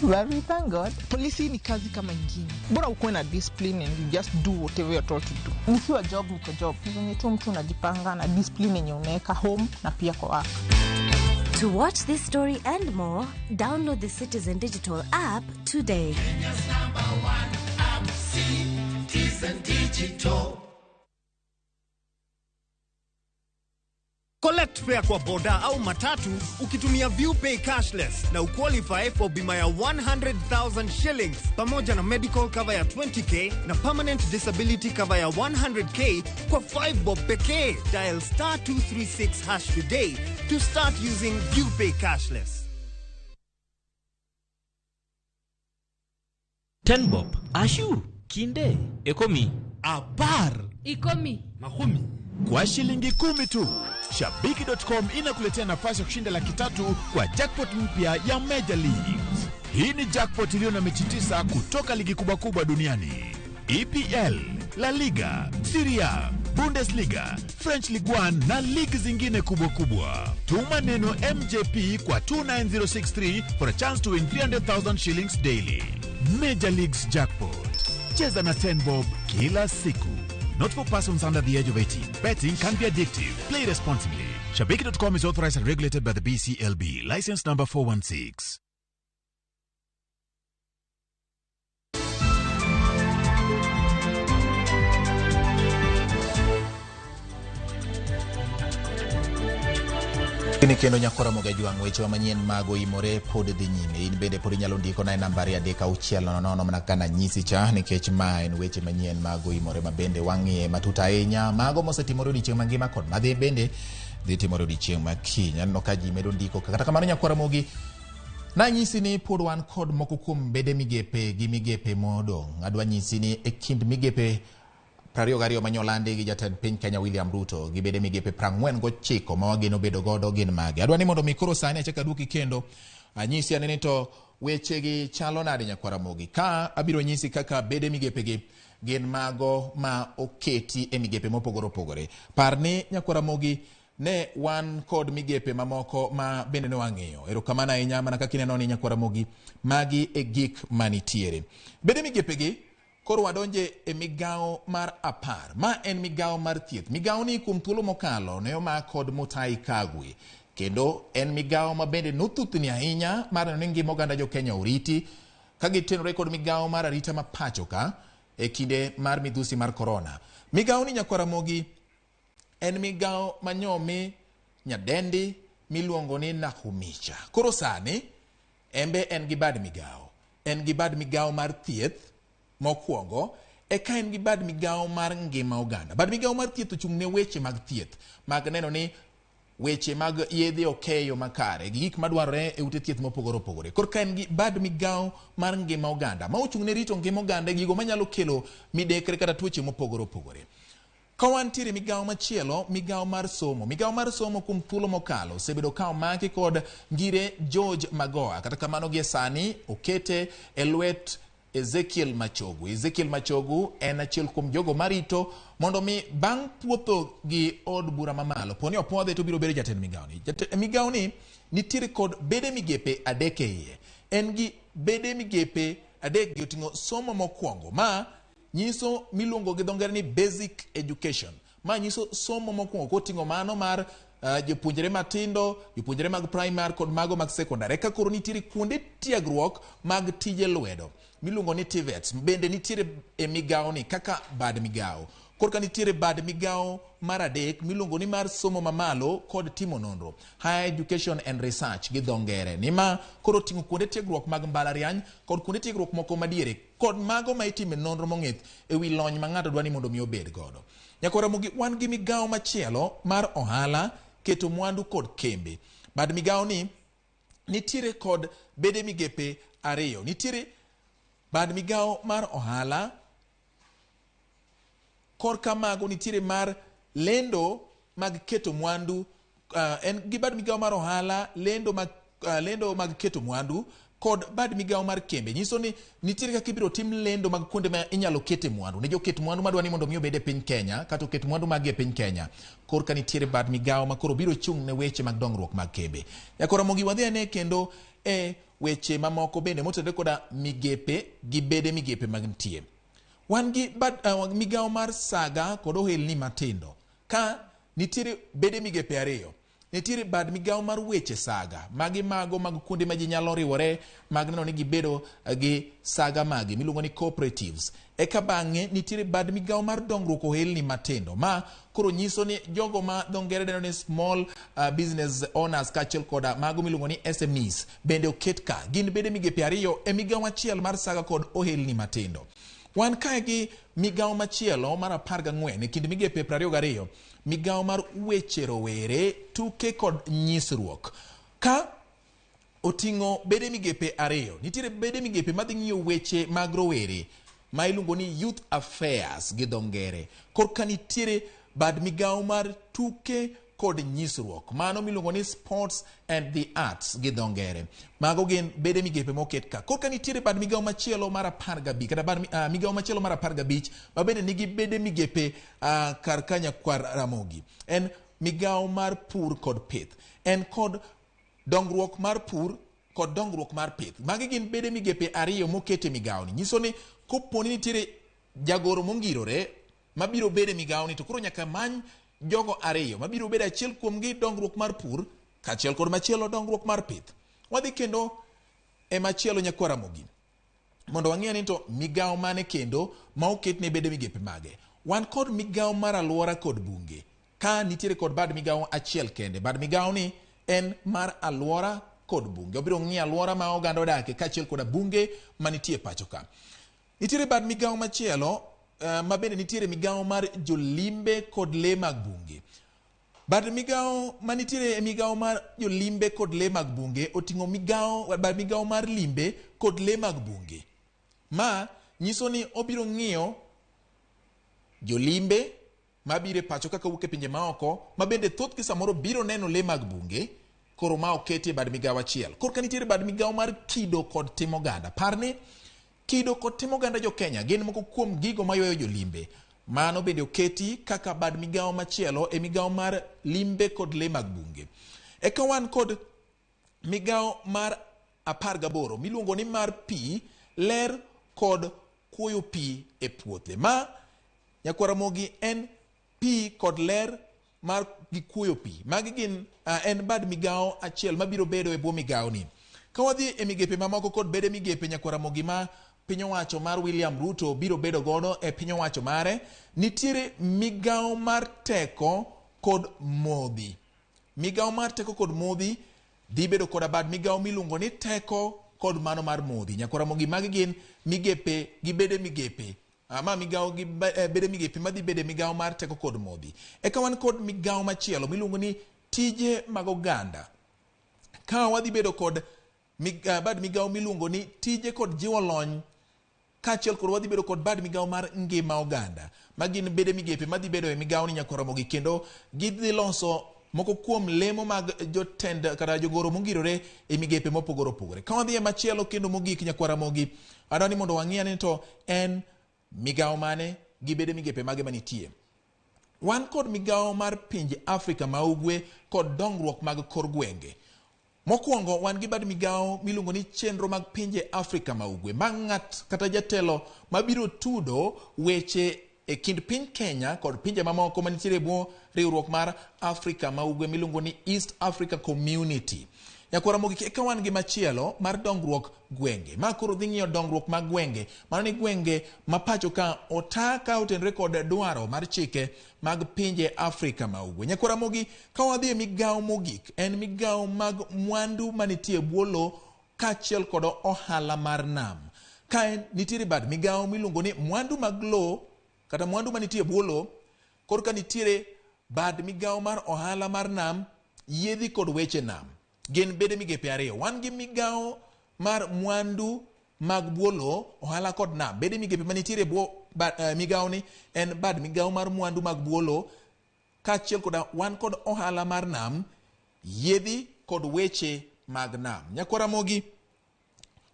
But we thank God. Polisi ni kazi kama ingine, bora ukuwe na discipline and you just do whatever you're told to do. Nikiwa job, niko job. Ni tu mtu unajipanga na discipline yenye unaweka home na pia kwa work. To watch this story and more, download the Citizen Digital app today. Kenya's number one app, Citizen Digital. Collect fare kwa boda au matatu ukitumia ViewPay cashless na uqualify for bima ya 100,000 shillings pamoja na medical cover ya 20k na permanent disability cover ya 100k kwa 5 bob pekee. Dial star 236 hash today to start using ViewPay cashless. 10 bob, ashu, kinde, ekomi, apar, ikomi, mahumi. Kwa shilingi 10 tu, Shabiki.com inakuletea nafasi ya kushinda 300,000 kwa jackpot mpya ya Major Leagues. Hii ni jackpot iliyo na mechi 9 kutoka ligi kubwa kubwa duniani: EPL, La Liga, Serie A, Bundesliga, French Ligue 1 na ligi zingine kubwa kubwa. Tuma neno MJP kwa 29063 for a chance to win 300,000 shillings daily. Major Leagues Jackpot. Cheza na 10 bob kila siku. Not for persons under the age of 18. Betting can be addictive. Play responsibly. Shabiki.com is authorized and regulated by the BCLB. License number 416. Ni kendo nyakora Ramogi Ajwang', wechewa manyien mag oimore pod dhi nyime. In bende pod inyalo ndiko na e nambari 3600 mana kaka nanyisi cha, nikech ma en weche manyien mag oimore ma bende wang'iye matut ahinya, mago mosetimore odiochieng' mangima kod madhi bende dhi timore odiochieng' ma kiny. Aneno ka ji medo ndiko, kata kamano nyakora Ramogi, nanyisi ni pod wan kod moko kuom bede migepe gi migepe modong'. Adwa nyisi ni e kind migepe 22 manyolandi gi jatend piny Kenya William Ruto gi bede migepe 49 ma wageno bedo godo gin mage. Adwa ni mondo mi koro sani achak aduoki kendo anyisi ane ni to wechegi chalo nade nyakwara Ramogi. Ka abiro nyisi kaka bede migepegi gin mago ma oketi e migepe mopogore opogore. Par ni nyakwara Ramogi ne wan kod migepe mamoko ma bende ne wang'iyo. Erokamano ahinya mana kaka ineno ni nyakwara Ramogi magi e gik manitiere. Bede migepegi koro wadonje e migawo mar 10. Ma en migawo mar thieth. Migawo ni kuom thuolo mokalo ne omak kod Mutahi Kagwe. Kendo en migawo ma bende nothuthni ahinya mar neno ni ngima oganda jo Kenya oriti. Ka gitenore kod migawo mar arita ma pacho ka e kinde mar midhusi mar korona. Migawo ni nyakwar Ramogi en migawo manyomi nyadendi miluongo ni Nakhumicha. Koro sani embe en gi bad migawo. En gi bad migawo mar thieth mokwongo, eka en gi bad migawo mar ngima oganda. Bad migawo mar thieth ochung' ne weche mag thieth, mag neno ni weche mag yedhe okeyo makare gi gik madwarore e ute thieth mopogore opogore. Korka en gi bad migawo mar ngima oganda ma ochung' ne rito ngima oganda e gigo manyalo kelo midekre kata tuoche mopogore opogore. Ka wantiere migawo machielo, migawo mar somo. Migawo mar somo kuom thuolo mokalo osebedo ka omaki kod ngire George Magoha. Kata kamano gie sani okete e lwet Ezekiel Machogu. Ezekiel Machogu en achiel kuom jogo marito mondo mi bang' puotho gi od bura mamalo, poni opuodhe to obiro bedo jatend migawo ni. Migawo ni nitiere kod bede migepe adek e iye. En gi bede migepe adek gi oting'o somo mokwongo ma nyiso miluongo gi dho ngere ni basic education. Ma nyiso somo mokwongo koting'o mano mar jopuonjre matindo, jopuonjre mag primary kod mago mag secondary. Eka koro nitiere kuonde tiegruok mag tije lwedo miluongo ni TVETs bende nitiere e migawo ni kaka bad migawo. Korka nitiere bad migawo mar adek miluongo ni mar somo mamalo kod timo nonro, higher education and research gi dho ngere. Ni ma koro oting'o kuonde tiegruok mag mbalariany kod kuonde tiegruok moko madiere kod mago ma itime nonro mong'ith e wi lony ma ng'ato dwa ni mondo mi obed godo. Nyakwar Ramogi, wan gi migawo machielo mar ohala, keto mwandu kod kembe. Bad migawo ni nitiere kod bede migepe ariyo. Nitiere bad migawo mar ohala, korka mago nitiere mar lendo mag keto mwandu, en gi bad migawo mar ohala, lendo mag keto mwandu kod bad migawo mar kembe. Nyiso ni nitiere kaka ibiro tim lendo mag kuonde ma inyalo kete mwandu. Ne joket mwandu madwa ni mondo mi obed e piny Kenya kata oket mwandu mag e piny Kenya. Korka nitiere bad migawo ma koro biro chung' ne weche mag dongruok mag kembe. Nyakwar Ramogi, wadhi ane kendo e weche mamoko bende motenore koda migepe gi bede migepe mag nitie. Wan gi migawo mar saga kod ohelni matindo. Ka nitiere bede migepe ariyo. Nitiere bad migawo mar weche saga, magi mago mag kuonde ma ji nyalo riwore mag neno ni gibedo gi saga magi miluongo ni cooperatives. Eka bang'e nitiere bad migawo mar dongruok ohelni matindo, ma koro nyiso ni jogo ma dho ngere dendo ni small business owners kaachiel koda mago miluongo ni SMEs bende oket ka. Gin bede migepe ariyo e migawo achiel mar saga kod ohelni matindo. Wan kae gi migawo machielo mar 14 e kind migepe 22, migawo mar weche rowere, tuke kod nyisruok. Ka oting'o bede migepe ariyo. Nitiere bede migepe madhi ng'iyo weche mag rowere ma iluongo ni Youth Affairs gi dho ngere. Korka nitiere bad migawo mar tuke kod nyisruok, mano miluongo ni Sports and the Arts gi dho ngere. Mago gin bede migepe moket ka. Korka nitiere bad migawo machielo mar 15 kata bad migawo machielo mar 15 ma bende nigi bede migepe kar ka nyakwar Ramogi. En migawo mar pur kod pith. En kod dongruok mar pur kod dongruok mar pith. Magi gin bede migepe ariyo mokete migawo ni. Nyiso ni koponi nitiere jagoro mongirore mabiro bede migawo ni to koro nyaka many jogo ariyo mabiro bedo achiel kuomgi dongruok mar pur kaachiel kod machielo dongruok mar pith. Wadhi kendo e machielo nyakwar Ramogi mondo wang'e ni to migawo mane kendo ma oket ne bede migepe mage. Wan kod migawo mar alwora kod bunge. Ka nitiere kod bad migawo achiel kende. Bad migawo ni en mar alwora kod bunge. Obiro ng'iyo alwora ma oganda odake kaachiel koda bunge manitie pacho ka. Nitiere bad migawo machielo ma bende nitiere migawo mar jolimbe kod lee mag bunge. Bad migawo manitiere e migawo mar jolimbe kod lee mag bunge oting'o migawo bad migawo mar limbe kod lee mag bunge. Ma nyiso ni obiro ng'iyo jolimbe mabiro e pacho kaka wuok e pinje maoko ma bende thothgi samoro biro neno lee mag bunge, koro ma oketi e bad migawo achiel. Korka nitiere bad migawo mar kido kod tim oganda. Par ni kido kod tim oganda jo Kenya gin moko kuom gigo maywayo jolimbe. Mano bende oketi kaka bad migawo machielo e migawo mar limbe kod lee mag bunge. Eka wan kod migawo mar 18 miluongo ni mar pi, ler kod kuoyo pi e puothe. Ma nyakwar Ramogi en pi kod ler mar gi kuoyo pi. Magi gin en bad migawo achiel mabiro bedo e bwo migawo ni. Ka wadhi e migepe mamoko kod bede migepe nyakwar Ramogi ma piny owacho mar William Ruto biro bedo godo e piny owacho mare, nitiere migawo mar teko kod modhi. Migawo mar teko kod modhi dhi bedo koda bad migawo miluongo ni teko kod mano mar modhi. Nyakwar Ramogi, magi gin migepe gi bede migepe. Ma migawo gi bede migepe madhi bede migawo mar teko kod modhi. Eka wan kod migawo machielo miluongo ni tije mag oganda. Ka wadhi bedo kod bad migawo miluongo ni tije kod jiwo lony, kaachiel kod wadhi bedo kod bad migawo mar ngima oganda. Magin bede migepe madhi bedo e migawo ni nyakwar Ramogi, kendo gidhi loso moko kuom lemo mag jotend kata jogoro mongirore e migepe mopogore opogore. Ka wadhi e machielo kendo mogik nyakwar Ramogi, adwa ni mondo wang'i ane to en migawo mane gi bede migepe mage manitie. Wan kod migawo mar pinje Afrika ma Ugwe kod dongruok mag kor gwenge. Mokwongo wan gi bad migawo miluongo ni chenro mag pinje Afrika ma Ugwe, ma ng'at kata jatelo mabiro tudo weche e kind piny Kenya kod pinje mamoko manitiere e bwo riwruok mar Afrika ma Ugwe miluongo ni East Africa Community. Nyakwar Ramogi, eka wan gi machielo mar dongruok gwenge. Ma koro dhi ng'iyo dongruok mag gwenge. Mano ni gwenge ma pacho ka ota ka otenore kod dwaro mar chike mag pinje Afrika ma Ugwe. Nyakwar Ramogi, ka wadhi e migawo mogik, en migawo mag mwandu manitie e bwo lowo kaachiel kod ohala mar nam. Kae nitiere bad migawo miluongo ni mwandu mag lowo kata mwandu manitie e bwo lowo, korka nitiere bad migawo mar ohala mar nam, yiedhi kod weche nam. Gin bede migepe ariyo. Wan gi migawo mar mwandu mag bwo lowo, ohala kod nam. Bede migepe manitiere bwo migawo ni en bad migawo mar mwandu mag bwo lowo, kaachiel koda wan kod ohala mar nam, yiedhi kod weche mag nam. Nyakwar Ramogi,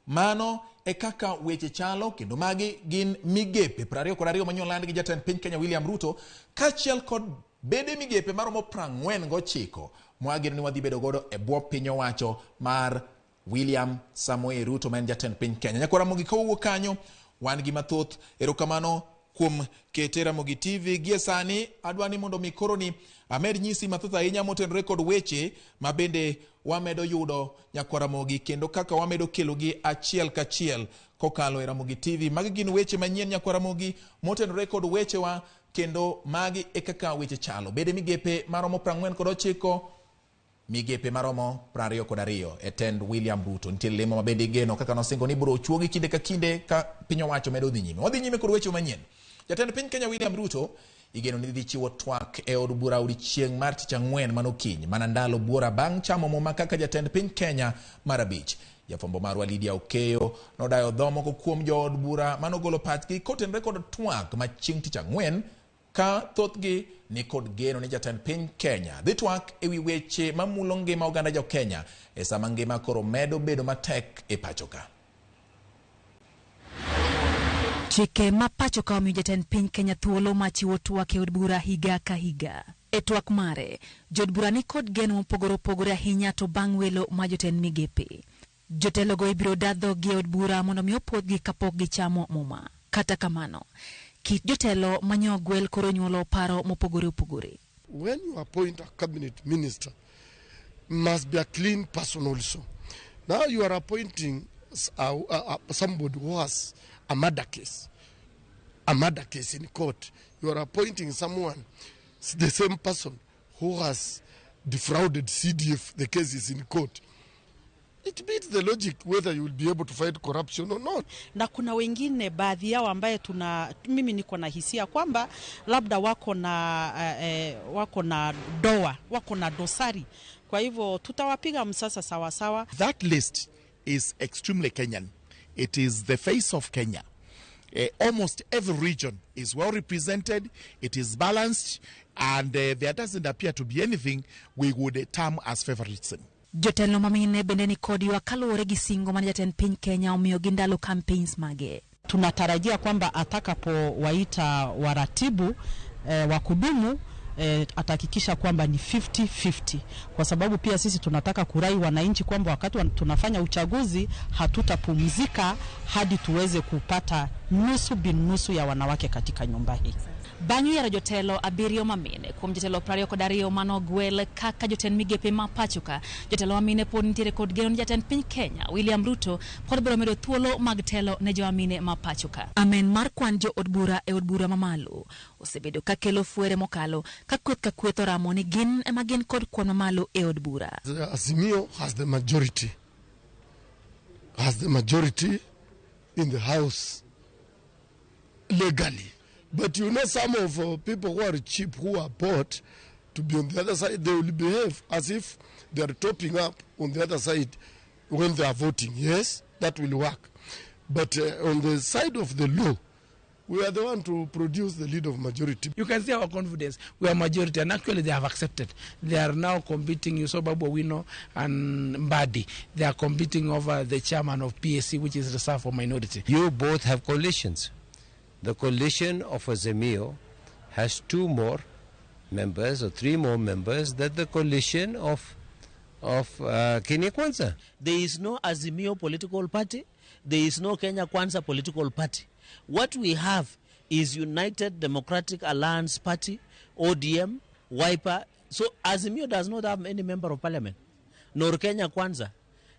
mano e kaka weche chalo, kendo magi gin migepe 22 manyoland gi jatend piny Kenya William Ruto, kaachiel kod bede migepe maromo 49 mwageno ni wadhi bedo godo e bwo piny owacho mar William Samoei Ruto ma en jatend piny Kenya. Nyakwar Ramogi, ka wawuok kanyo wan gi mathoth. Erokamano kuom kete Ramogi TV. Gie sani adwa ni mondo mi koro ni amed nyisi mathoth ahinya motenore kod weche ma bende wamedo yudo nyakwar Ramogi, kendo kaka wamedo kelogi achiel kachiel kokalo e Ramogi TV. Magi gin weche manyien nyakwar Ramogi motenore kod wechewa, kendo magi e kaka weche chalo. Bede migepe maromo 49, migepe maromo 22 e tend William Ruto. Nitie lemo ma bende igeno kaka nosingo ni biro chuogi kinde ka kinde ka piny owacho medo dhi nyime. Wadhi nyime kod weche manyien. Jatend piny Kenya William Ruto igeno ni dhi chiwo twak e od bura odiechieng' mar tich ang'wen manokinyi, mana ndalo buora bang' chamo muma kaka jatend piny Kenya mar abich. Jafwambo marwa Lydia Okeyo nodayo dho moko kuom jood bura manogolo pachgi kotenore kod twak ma chieng' tich ang'wen, ka thothgi ni kod geno ni jatend piny Kenya dhi twak ewi weche mamulo ngima oganda jo Kenya e sama ngima koro medo bedo matek e pacho ka. Chike ma pacho ka omiyo jatend piny Kenya thuolo ma chiwo twak e od bura higa ka higa. E twak mare, jood bura ni kod geno mopogore opogore ahinya to bang' welo ma jotend migepe. Jotelogo ibiro da dhoggi e od bura mondo mi opuodhgi kapok gichamo muma. Kata kamano, kit jotelo manyo ogwel koro nyuolo paro mopogore opogore. When you appoint a cabinet minister, must be a clean person also. Now you are appointing somebody who has a murder case, a murder case in court. You are appointing someone, the same person who has defrauded CDF, the case is in court. It beats the logic whether you will be able to fight corruption or not. Na kuna wengine baadhi yao ambaye mimi niko na hisia kwamba labda wako na doa, wako na dosari. Kwa hivyo tutawapiga msasa sawa sawa. That list is extremely Kenyan. It is the face of Kenya. Almost every region is well represented, it is balanced, and there doesn't appear to be anything we would term as favoritism. Jotelo mamine bende ni kod ywak kaluwore gi singo mane jatend piny Kenya omiyogi ndalo campaigns mage. Tunatarajia kwamba atakapowaita waratibu wa kudumu atahakikisha kwamba ni 50-50, kwa sababu pia sisi tunataka kurai wananchi kwamba wakati tunafanya uchaguzi hatutapumzika hadi tuweze kupata nusu binusu ya wanawake katika nyumba hii. Bang' yiero jotelo 7 mamine kuom jotelo 22 manogwel kaka jotend migepe ma pacho ka, jotelo mamine pod nitiere kod geno ni jatend piny Kenya William Ruto pod biro medo thuolo mag telo ne joma mine ma pacho ka. Amen mar kwan jo od bura e od bura mamalo osebedo ka kelo fwere mokalo ka kweth ka kweth oramo ni gin ema gin kod kwan mamalo e od bura. The Azimio has the majority. Has the majority in the house legally. But you know, some of people who are cheap, who are bought to be on the other side, they will behave as if they are topping up on the other side when they are voting. Yes, that will work. But on the side of the law, we are the one to produce the lead of majority. You can see our confidence. We are majority, and actually they have accepted. They are now competing. You saw Babu Owino and Mbadi. They are competing over the chairman of PSC, which is reserved for minority. You both have coalitions. The coalition of Azimio has 2 more members or 3 more members than the coalition of Kenya Kwanza. There is no Azimio political party. There is no Kenya Kwanza political party. What we have is United Democratic Alliance Party, ODM, Wiper. So Azimio does not have any member of parliament, nor Kenya Kwanza.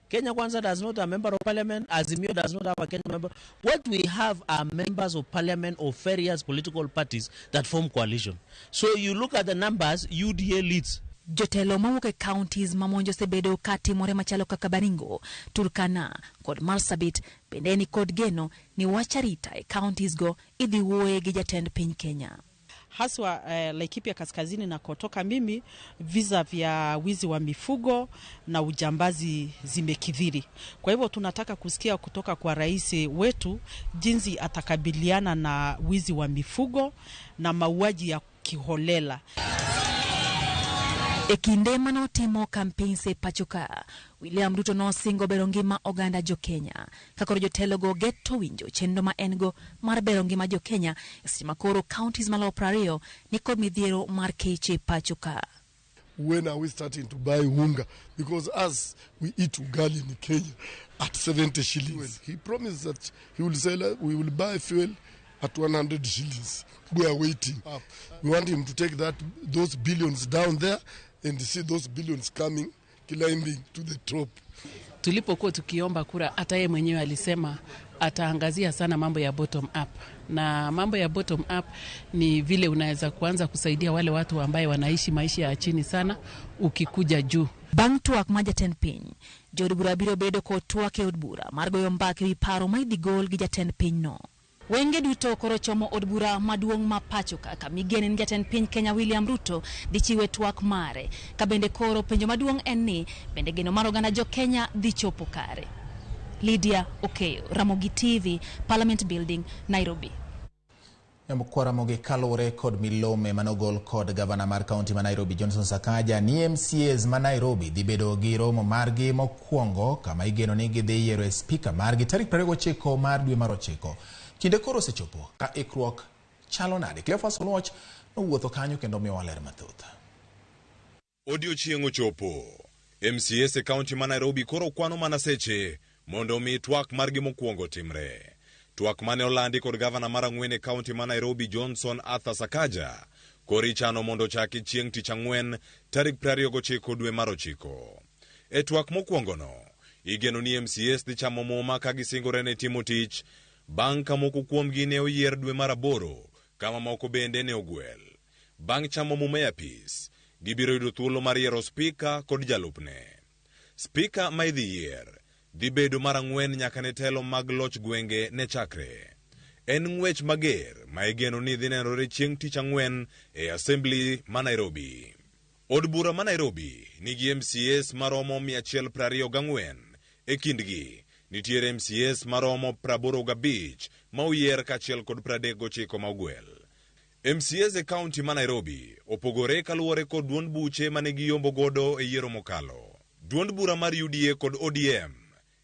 Kenya Kwanza does not have a member of parliament. Azimio does not have a Kenya member. What we have are members of parliament of various political parties that form coalition. So you look at the numbers, UDA leads. Jotelo mawuok e counties ma monjo osebedo ka timore machalo kaka Baringo, Turkana kod Marsabit bende ni kod geno ni wach arita e counties go idhi wuoye gi jatend piny Kenya. Haswa Laikipia Kaskazini na kotoka mimi, visa vya wizi wa mifugo na ujambazi zimekithiri. Kwa hivyo tunataka kusikia kutoka kwa rais wetu jinsi atakabiliana na wizi wa mifugo na mauaji ya kiholela. E kinde manotimo campaigns e pacho ka, William Ruto nosingo bero ngima oganda jo Kenya. Ka koro jotelogo geto winjo chenro ma en go mar bero ngima jo Kenya e seche ma koro counties maloyo 20 ni kod midhiero mar kech e pacho ka. When are we starting to buy unga? Because as we eat ugali in Kenya at 70 shillings. He promised that he will sell, we will buy fuel at 100 shillings. We are waiting. We want him to take those billions down there and see those billions coming, climbing to the top. Tulipokuwa tukiomba kura, hata yeye mwenyewe alisema ataangazia sana mambo ya bottom up. Na mambo ya bottom up ni vile unaweza kuanza kusaidia wale watu ambaye wanaishi maisha ya chini sana ukikuja juu. Bang' twak mar jatend piny, jood bura biro bedo kod twak e od bura mar goyo mbaka ewi paro ma idhi gol gi jatend pinyno. Wenge duto koro chomo od bura maduong' ma pacho ka, kama igeno ni jatend piny Kenya William Ruto dhi chiwe twak mare. Ka bende koro penjo maduong' en ni bende geno mar oganda jo Kenya dhi chopo kare. Lydia Okeyo, Ramogi TV, Parliament Building, Nairobi. Kwa Ramogi kaluwore kod milome manogol kod gavana mar kaunti ma Nairobi Johnson Sakaja ni MCAs ma Nairobi dhi bedo gi romo margi mokwongo kama igeno ni gidhi yiero e spika margi tarik 29 mar dwe mar 9. Kinde koro osechopo ka ikruok chalo nade? Cleophas Oluoch nowuotho kanyo kendo miyowa ler mathoth. Odiochieng' ochopo. MCAs e kaunti ma Nairobi koro kwano mana seche mondo omi twak margi mokwongo timre. Twak mane olandi kod gavana mar ang'wen e kaunti ma Nairobi Johnson Arthur Sakaja koro ichano mondo ochaki chieng' tich ang'wen tarik 29 dwe mar 9. E twak mokwongono, igeno ni MCAs dhi chamo muma ka gisingore ne timo tich bang' ka moko kuomgi ne oyier dwe mar 8 kama moko bende ne ogwel. Bang' chamo muma e apis, gibiro yudo thuolo mar yiero spika kod jalupne. Spika ma idhi yier dhi bedo mar 4 nyaka ne telo mag loch gwenge ne chakre. En ng'wech mager ma igeno ni dhi nenore chieng' tich ang'wen e Assembly ma Nairobi. Od bura ma Nairobi nigi MCAs maromo 124. E kindgi nitiere MCAs maromo 85 ma oyier kaachiel kod 39 ma ogwel. MCAs e kaunti ma Nairobi opogore kaluwore kod duond buche mane giyombo godo e yiero mokalo. Duond bura mar UDA kod ODM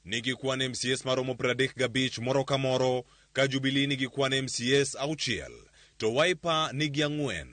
nigi kwan MCAs maromo 35 moro ka moro, ka Jubilee nigi kwan MCAs 6 to Wiper nigi 4.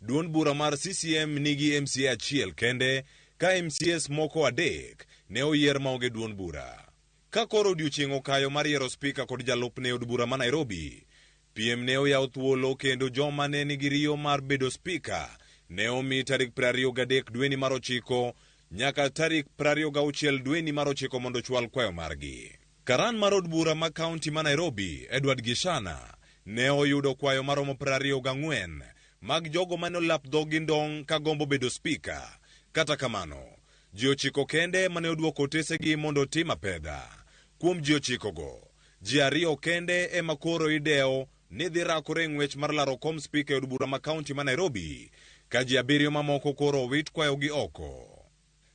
Duond bura mar CCM nigi MCA 1 kende, ka MCAs moko 3 ne oyier maonge duond bura. Ka koro odiochieng' okayo mar yiero spika kod jalupne e od bura ma Nairobi, Piem ne oyaw thuolo kendo joma ne nigi riyo mar bedo spika ne omi tarik 23 dweni mar 9 nyaka tarik 26 dweni mar 9 mondo ochwal kwayo margi. Karan mar od bura ma kaunti ma Nairobi, Edward Gishana, ne oyudo kwayo maromo 24 mag jogo mane olap dhog gi ndong' ka gombo bedo spika. Kata kamano, ji 9 kende mane odwoko otesegi mondo otim apedha. Kuom ji 9go, ji 2 kende ema koro idewo ni dhi rakore e ng'wech mar laro kom spika e od bura ma kaunti ma Nairobi, ka ji 7 mamoko koro owit kwayogi oko.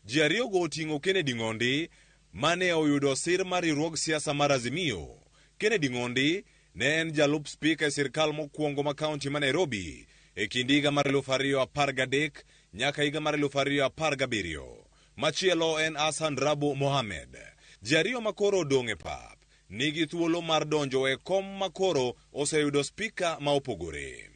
Ji 2go oting'o Kennedy Ng'ondi, mane oyudo sir mar riwruog siasa mar Azimio. Kennedy Ng'ondi ne en jalup spika e sirkal mokwongo ma kaunti ma Nairobi e kind higa mar 2013 nyaka higa mar 2017. Machielo en Hassan Rabu Mohamed. Ji 2 makoro odong' e pap nigi thuolo mar donjo e kom makoro oseyudo spika ma opogore.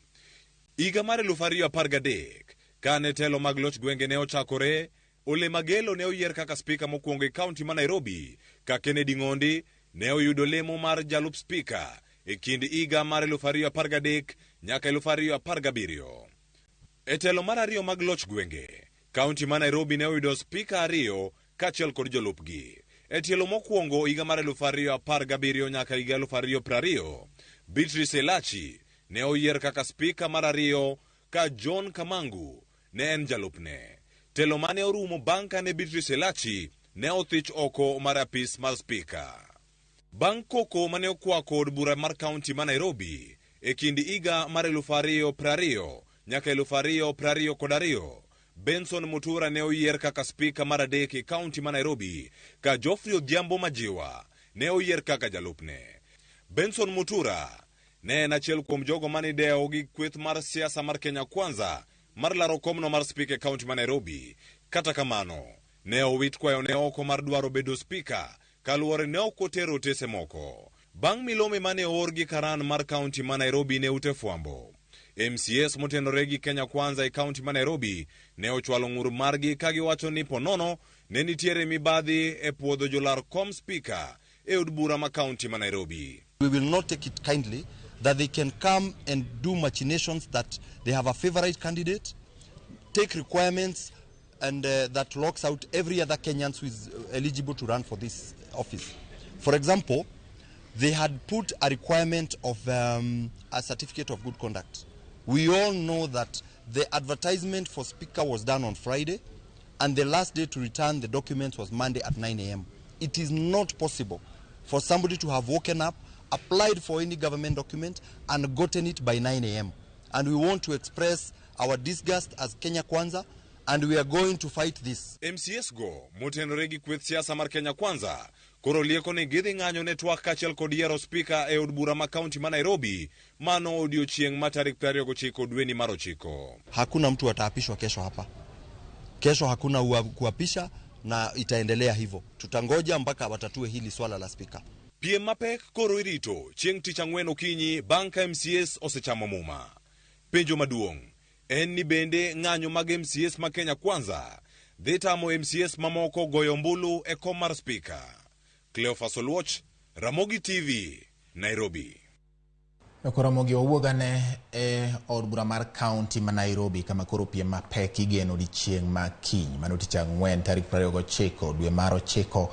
Higa mar 2013, kane telo mag loch gwenge ne ochakore, Ole Magelo ne oyier kaka spika mokwongo e kaunti ma Nairobi, ka Kennedy Ng'ondi ne oyudo lemo mar jalup spika e kind higa mar 2013 nyaka 2017. E telo mar 2 mag loch gwenge, kaunti ma Nairobi ne oyudo spika 2 kaachiel kod jolupgi. E tielo mokwongo higa mar 2017 nyaka higa 2020, Beatrice Elachi ne oyier kaka spika mar 2 ka John Kamangu ne en jalupne. Telo mane orumo bang' kane Beatrice Elachi ne othich oko mar apis mar spika. Bang' koko mane okwako od bura mar kaunti ma Nairobi e kind higa mar 2020 nyaka 2022, Benson Mutura ne oyier kaka spika mar 3 e kaunti ma Nairobi, ka Geoffrey Odhiambo Majiwa ne oyier kaka jalupne. Benson Mutura ne en achiel kuom jogo mane idewo gi kweth mar siasa mar Kenya Kwanza mar laro komno mar spika e kaunti ma Nairobi. Kata kamano, ne owit kwayo ne oko mar dwaro bedo spika kaluwore ne ok otero otese moko. Bang' milome mane oor gi karan mar kaunti ma Nairobi ne ute fwambo, MCAs motenore gi Kenya Kwanza e kaunti ma Nairobi ne ochwalo ng'ur margi ka giwacho ni ponono ne nitiere mibadhi e puodho jolar kom spika e od bura ma kaunti ma Nairobi. We will not take it kindly that they can come and do machinations that they have a favorite candidate, take requirements and that locks out every other Kenyan who is eligible to run for this office. For example, they had put a requirement of a certificate of good conduct. We all know that the advertisement for speaker was done on Friday and the last day to return the documents was Monday at 9 a.m. It is not possible for somebody to have woken up, applied for any government document and gotten it by 9 a.m. And we want to express our disgust as Kenya Kwanza, and we are going to fight this. MCAs go motenore gi kweth siasa mar Kenya Kwanza koro lieko ni gidhi ng'anyo ne twak kaachiel kod yiero spika e od bura ma kaunti ma Nairobi mano odiochieng' ma tarik 29 dweni mar 9. Hakuna mtu ataapishwa kesho hapa. Kesho hakuna kuapisha na itaendelea hivyo. Tutangoja mpaka watatue hili swala la spika. Piem mapek koro irito chieng' tich ang'wen okinyi bang' ka MCAs osechamo muma. Penjo maduong' en ni bende ng'anyo mag MCAs ma Kenya Kwanza dhi tamo MCAs mamoko goyo ombulu e kom mar spika. Cleophas Oluoch, Ramogi TV, Nairobi. Ramogi wawuogane e od bura mar kaunti ma Nairobi kama koro piem mapek igeno odiechieng' ma kiny mano tich ang'wen tarik 29 dwe mar 9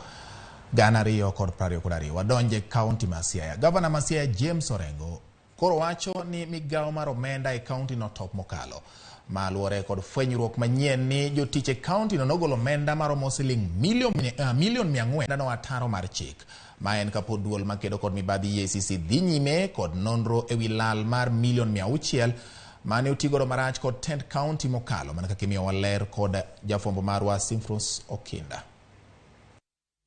2022. Wadonje kaunti ma Siaya. Gavana ma Siaya James Orengo koro wacho ni migawo mar omenda e kaunti no top mokalo ma luwore kod fwenyruok manyien ni jotich e kaunti no nogolo omenda maromo siling milion 400 no ataro mar chik. Ma en kapod duol makedo kod mibadhi EACC dhi nyime kod nonro ewi lal mar milion 600 mane otigodo marach kod tend kaunti mokalo, mana kaka imiyowa ler kod jafwambo marwa Simfrus Okinda.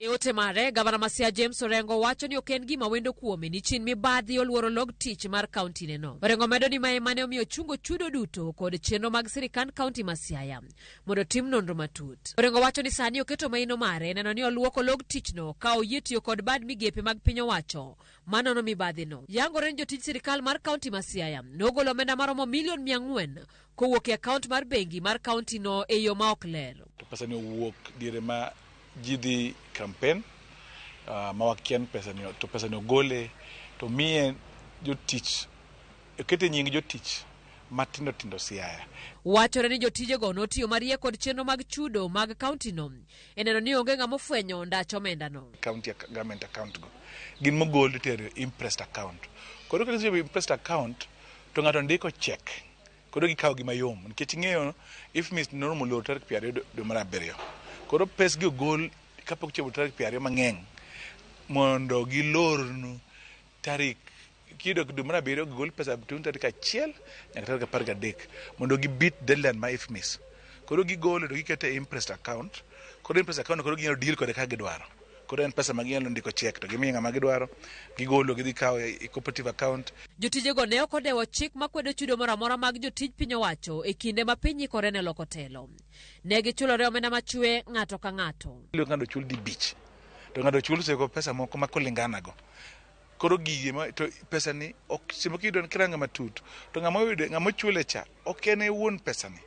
E ote mare, gavana ma Siaya James Orengo wacho ni ok en gima wendo kuome ni chin mibadhi oluoro log tich mar kaunti neno. Orengo medo ni mae mane omiyo chungo chudo duto kod chenro mag sirikand kaunti ma Siaya mondo tim nonro matut. Orengo wacho ni sani oketo maino mare neno ni oluoko log tichno ka oyie tiyo kod bad migepe mag piny owacho manono mibadhi no. Yangore ni jotij sirikal mar kaunti ma Siaya nogolo omenda maromo milion 400 kowuok e akaont mar bengi mar kaunti no e yo ma ok ler. To pesa ni owuok diere ma ji dhi campaign ma wakia ni pesa ni, to pesa ni ogole to miye jotich Okete nying jotich matindo tindo Siaya. Wachore ni jotijego notiyo mariek kod chenro mag chudo mag kauntino e neno ni onge ng'ama ofwenyo ndach omendano. County government account go gin mogol itero e imprest account. Koro ka gisechopo e imprest account to ng'ato ndiko check, koro gikawo gi mayom nikech ing'eyo IFMIS noromo loro tarik 20 dwe mar abiriyo. Koro pes gi ogol kapok ochopo tarik 20 mang'eny mondo gilornu tarik kiyudo dwe mar abiriyo gigol pesa between tarik 1 nyaka tarik 13 mondo gi beat deadline ma IFMIS. Koro gigolo to giketo e imprest account. Koro imprest account koro ginyalo deal kode kaka gidwaro. Koro en pesa ma ginyalo ndiko check to gimiyo ng'ama gidwaro, gigolo gidhi kawo e cooperative account. Jotijego ne ok odewo chik makwedo chudo moro amora mag jotij piny owacho e kinde ma piny ikore ne loko telo. Ne gichulore omenda machwe ng'ato ka ng'ato. Ng'ato chul di bich to ng'ato chul seko pesa moko ma kulingana go. Koro gige ma to pesa ni ok simo kiyudo kirango matut to ng'ama oyude ng'ama ochule cha ok en e wuon pesa ni.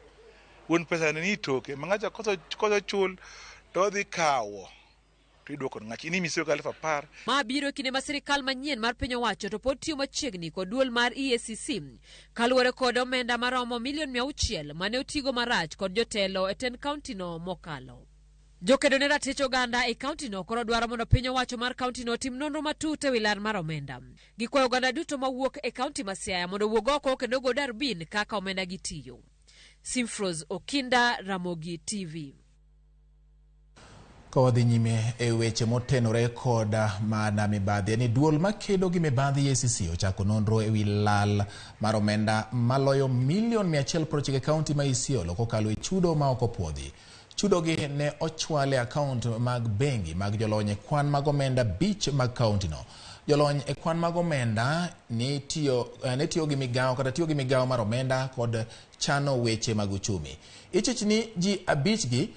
Wuon pesa ni ni toke ma ng'acha koso chul to odhi kawo to idwoko ne ng'acha. In imiseyo ka 10,000. Ma biro e kinde ma sirikal manyien mar piny owacho to pod tiyo machiegni kod duol mar EACC kaluwore kod omenda maromo milion 600 mane otigo marach kod jotelo e tend kauntino mokalo. Jokedo ne ratich oganda e kauntino koro dwaro mondo piny owacho mar kauntino otim nonro matut e wi lal mar omenda. Gikwayo oganda duto mawuok e kaunti ma Siaya mondo owuog oko kendo ogo darbin kaka omenda gitiyo. Simfros Okinda, Ramogi TV. Ka wadhi nyime e weche motenore kod mana mibadhi, ni duol makedo gi mibadhi EACC ochako nonro e wi lal mar omenda maloyo milion 190 e kaunti ma Isiolo kokalo e chudo ma ok opuodhi. Chudogi ne ochwal e akaont mag bengi mag jolony e kwan mag omenda 5 mag kauntino. Jolony e kwan mag omenda ne tiyo gi migawo kata tiyo gi migawo mar omenda kod chano weche mag uchumi. Ichich ni ji 5 gi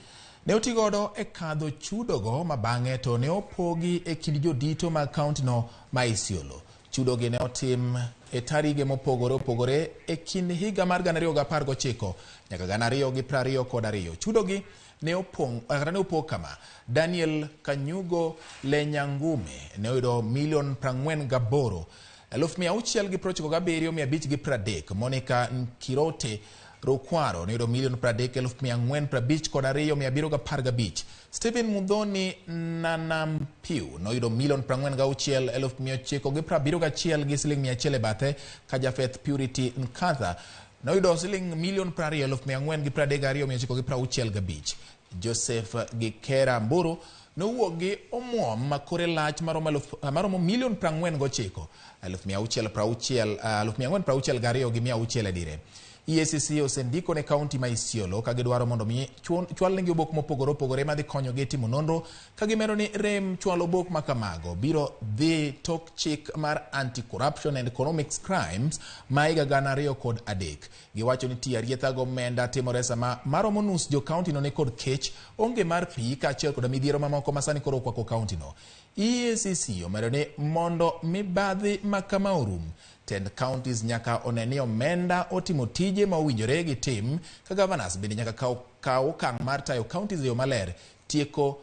ne otigodo e kadho chudogo ma bang'e to ne opogi e kind jodito mag kauntino ma Isiolo. Chudogi ne otim e tarige mopogore opogore e kind higa mar 2019 nyaka 2022. Chudogi ne opog kama: Daniel Kanyugo Lenyangume ne oyudo milion 48 697,530. Monica Nkirote Rukwaro ne oyudo milion 30 452 715. Stephen Mudhoni Nanampiu noyudo milion 46 971 gi siling 100 e bathe, ka Jafeth Purity Nkatha noyudo siling milion 20 432 965. Joseph Gikera Mburu nowuok gi omuom ma kore lach maromo milion 49 662 gi 600 e dire. EACC osendiko ne kaunti ma Isiolo ka gidwaro mondo mi chwalnegi obok mopogore opogore madhi konyogi timo nonro, ka gimedo ni rem chwalo obok ma kamago biro dhi tok chik mar Anti-Corruption and Economic Crimes ma higa 2003. Giwacho ni tiyo arietha go omenda timore sama maromo nus jo kauntino ni kod kech, onge mar pi kaachiel kod midhiero mamoko ma sani koro okwako kauntino. EACC omedo ni mondo mibadhi ma kama orum, tend counties nyaka one ni omenda otimo tije ma owinjore gi tim, ka governors bende nyaka kaw okang' mar tayo counties e yo maler, tieko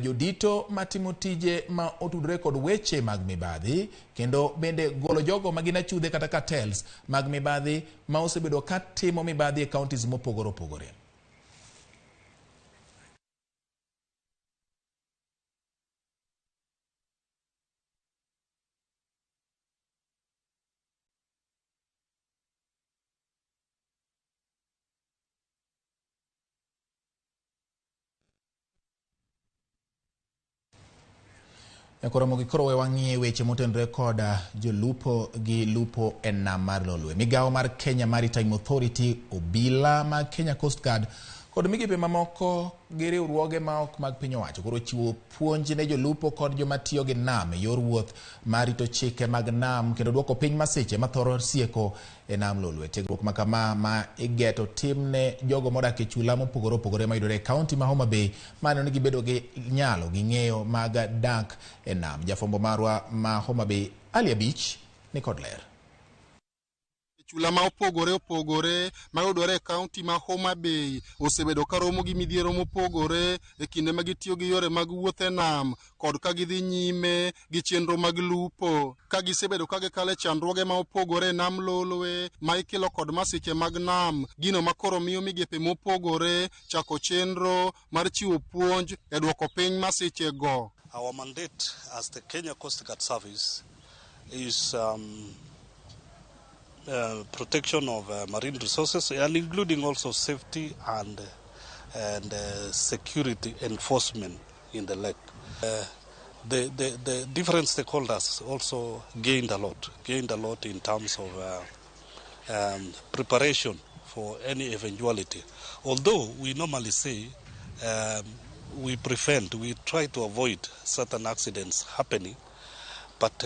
jodito matimo tije ma otudore kod weche mag mibadhi, kendo bende golo jogo ma gin achudhe kata cartels mag mibadhi ma osebedo ka timo mibadhi e counties mopogore opogore. Koro koro we wang'iye weche motenore kod jolupo gi lupo e nam mar Lolwe. Migawo mar Kenya Maritime Authority, obila mag Kenya Coast Guard kod migepe mamoko gi riwruoge ma ok mag piny owacho koro chiwo puonj ne jolupo kod joma tiyo gi nam e yor wuoth mar rito chike mag nam kendo duoko piny masiche mathoro sieko e nam Lolwe. Tiegruok ma kama ma igeto tim ne jogo modak e chula mopogore opogore mayudore e kaunti ma Homa Bay maneno ni gibedo gi nyalo gi ng'eyo mag dak e nam. Jafwambo marwa ma Homa Bay, Ali Abich, ni kod ler. Chula ma opogore opogore mayudore e kaunti ma Homa Bay osebedo ka romo gi midhiero mopogore e kinde ma gitiyo gi yore mag wuoth e nam kod ka gidhi nyime gi chenro mag lupo. Ka gisebedo ka gikalo e chandruoge ma opogore e nam Lolwe ma ikelo kod masiche mag nam, gino ma koro miyo migepe mopogore chako chenro mar chiwo puonj e duoko piny masichego. Our mandate as the Kenya Coast Guard Service is protection of marine resources and including also safety and security enforcement in the lake. The different stakeholders also gained a lot in terms of preparation for any eventuality. Although we normally say we prevent, we try to avoid certain accidents happening, but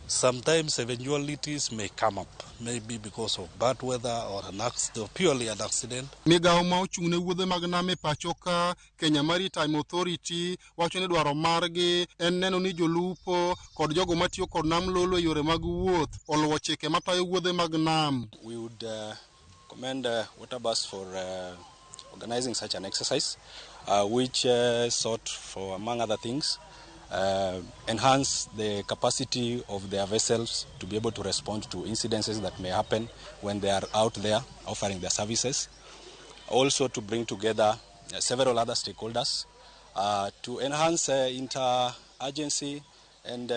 sometimes eventualities may come up, maybe because of bad weather or an accident, purely an accident. Migawo ma ochung' ne wuodhe mag nam e pacho ka, Kenya Maritime Authority, wacho ni dwaro margi en neno ni jolupo kod jogo matiyo kod nam Lolwe e yore mag wuoth oluwo chike matayo wuodhe mag nam. We would commend Waterbus for organizing such an exercise, which sought for, among other things, enhance the capacity of their vessels to be able to respond to incidences that may happen when they are out there offering their services. Also to bring together several other stakeholders to enhance inter-agency and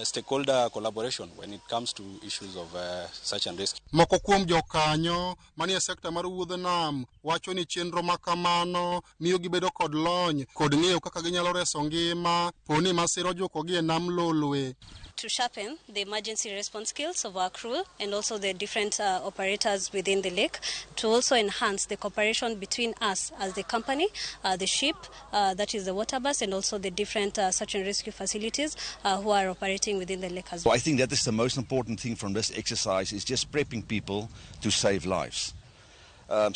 stakeholder collaboration when it comes to issues of search and rescue. Moko kuom jokanyo manie sekta mar wuodhe nam wacho ni chenro ma kamano miyo gibedo kod lony kod ng'eyo kaka ginyalo reso ngima poni masira ojukogi e nam Lolwe. To sharpen the emergency response skills of our crew and also the different operators within the lake, to also enhance the cooperation between us as the company, the ship, that is the water bus, and also the different search and rescue facilities who are operating within the lake as well. I think that is the most important thing from this exercise, is just prepping people to save lives. I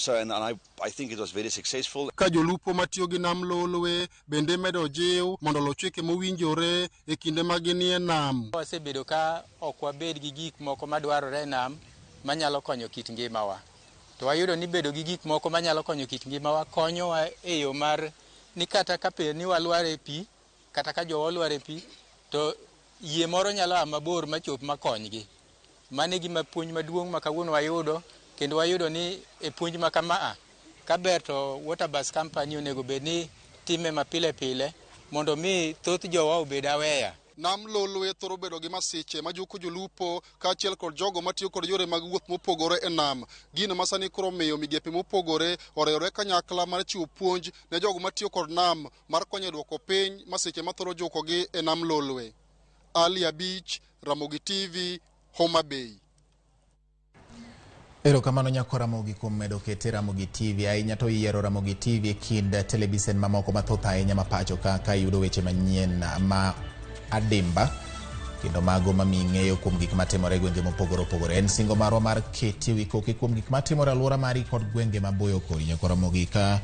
think it was very successful. Ka jolupo matiyo gi nam Lolwe bende medo jiw mondo oluw chike mowinjore e kinde ma ginie nam. Wasebedo ka ok wabed gi gik moko madwarore e nam manyalo konyo kit ngimawa. To wayudo ni bedo gi gik moko manyalo konyo kit ngimawa konyowa e yo mar ni kata ka ni walwar e pi, kata ka jowa olwar e pi, to yie moro nyalo a mabor machop makonygi. Mano e gima puonj maduong' ma kawuono wayudo. Kendo wayudo ni e puonj ma kama ka ber to Waterbus Company onego bed ni time mapile pile mondo mi thoth jowa obed aweya. Nam Lolwe thoro bedo gi masiche majuko jolupo kaachiel kod jogo matiyo kod yore mag wuoth mopogore e nam. Gino ma sani koro miyo migepe mopogore oriwore kanyakla mar chiwo puonj ne jogo matiyo kod nam mar konyo e duoko piny masiche mathoro jukogi e nam Lolwe. Ali Abich, Ramogi TV, Homa Bay. Erokamano nyako Ramogi kuom medo kete Ramogi TV ahinya to yiero Ramogi TV e kind televisen mamoko mathoth ahinya ma pacho ka yudo weche manyien ma adimba kendo mago mamiyi ng'eyo kuom gik matimore e gwenge mopogore opogore. En singo marwa mar keti wi koki kuom gik matimore alwora mari kod gwenge maboyo kodi. Nyako Ramogi, ka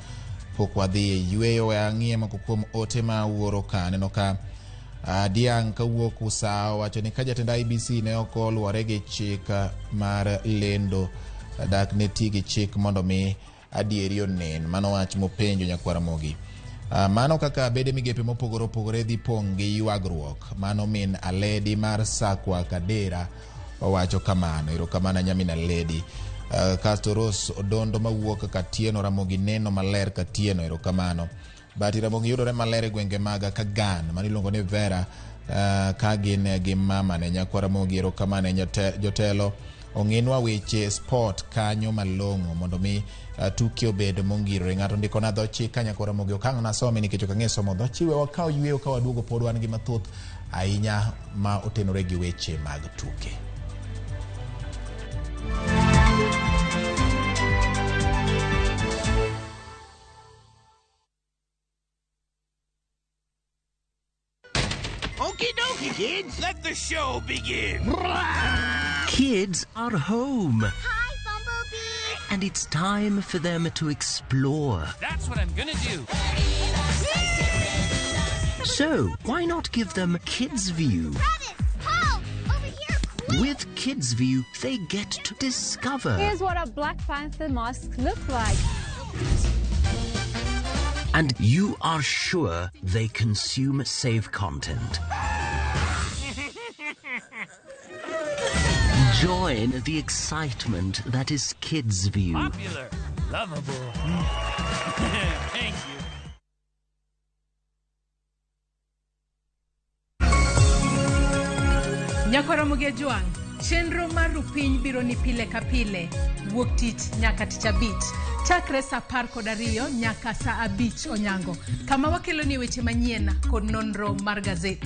pok wadhi e yweyo, we ang'iye moko kuom ote ma wuoro ka aneno ka Diang' kawuok Usawa wacho ni ka jatend IBC ne ok oluwore gi chik mar lendo, dak ne ti gi chik mondo mi adieri onen. Mano wach mopenjo nyakwar Ramogi. Mano kaka bede migepe mopogore opogore dhi pong' gi ywagruok. Mano min Aledi mar Sakwa Kadera owacho kamano. Erokamano nyamin Aledi. Kasto Rose Odondo mawuok Katieno, Ramogi neno maler Katieno, erokamano. Bati Ramogi yudore maler e gwenge mag Kagan mano iluongo ni Vera, ka gin gi mama ne. Nyakwar Ramogi, erokamano jotelo ong'inwa weche sport kanyo malong'o mondo mi tuke obed mongirore. Ng'ato ndikona dho chik ka nyakwar Ramogi ok ang' nasome nikech ok ang'e somo dho chik. We wakaw yweyo ka waduogo pod wan gi mathoth ahinya ma otenore gi weche mag tuke. Okie dokie, kids. Let the show begin. Kids are home. Hi, Bumblebee. And it's time for them to explore. That's what I'm gonna do. So, why not give them Kids View? Travis, Paul, over here, quick! With KidsView, they get to discover. Here's what a Black Panther mask looks like. And you are sure they consume safe content. Join the excitement that is KidsView. Popular, lovable. Thank you. Nyakoromogi Ojwang', chenro mar Rupiny biro ni pile ka pile, wuok tich nyaka tich abich, chakre saa 12 nyaka saa 5 onyango, kama wakeloni weche manyien kod nonro mar gazet.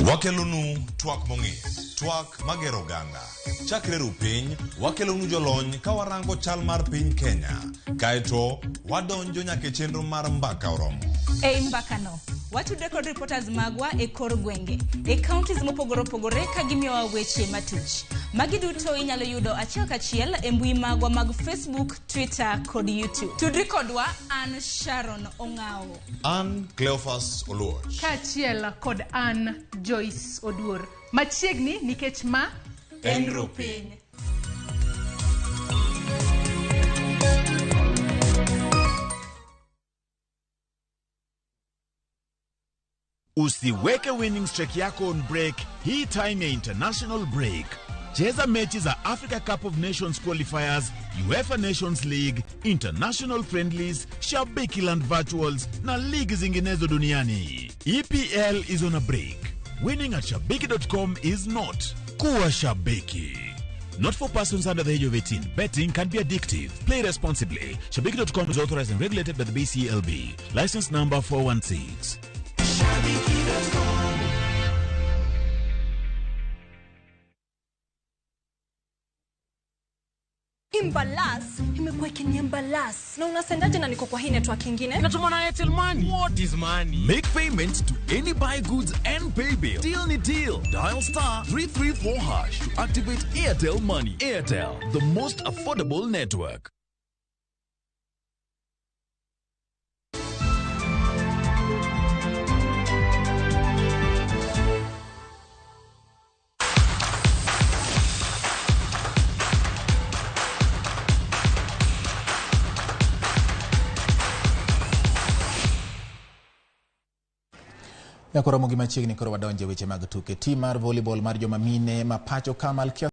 Wakelonu twak mong'ith, twak magero oganda. Chakre Rupiny, wakelonu jolony ka warango chal mar piny Kenya. Kaeto, wadonjo nyaka e chenro mar mbaka oromo. Ei mbakano, watudre kod reporters magwa e kor gwenge, e counties mopogore opogore ka gimiyowa weche matuch. Magi duto inyalo yudo achiel kachiel e mbui magwa mag Facebook, Twitter kod YouTube. Tudri kodwa an Sharon Ong'awo. An Cleophas Oluoch. Kaachiel kod an Joyce Oduor. Machiegni nikech ma en Rupiny. Usiweke winning streak yako on break hii time ya international break. Cheza mechi za Africa Cup of Nations qualifiers, UEFA Nations League, international friendlies, Shabiki Land virtuals na ligi zinginezo duniani. EPL is on a break. Winning at shabiki.com is not. Kuwa shabiki. Not for persons under the age of 18. Betting can be addictive. Play responsibly. Shabiki.com is authorized and regulated by the BCLB. License number 416. Shabiki.com. Imbalas imekuwa ikiniembalas na unasendaje na niko kwa hii network ingine? Natuma na Airtel Money. What is money? Make payments to any buy goods and pay bill. Deal ni deal. Dial star 334 hash to activate Airtel Money. Airtel, the most affordable network. Nyakoromo gi machiegni koro wadonje weche mag tuke. Tim mar volleyball mar joma mine ma pacho ka Malkia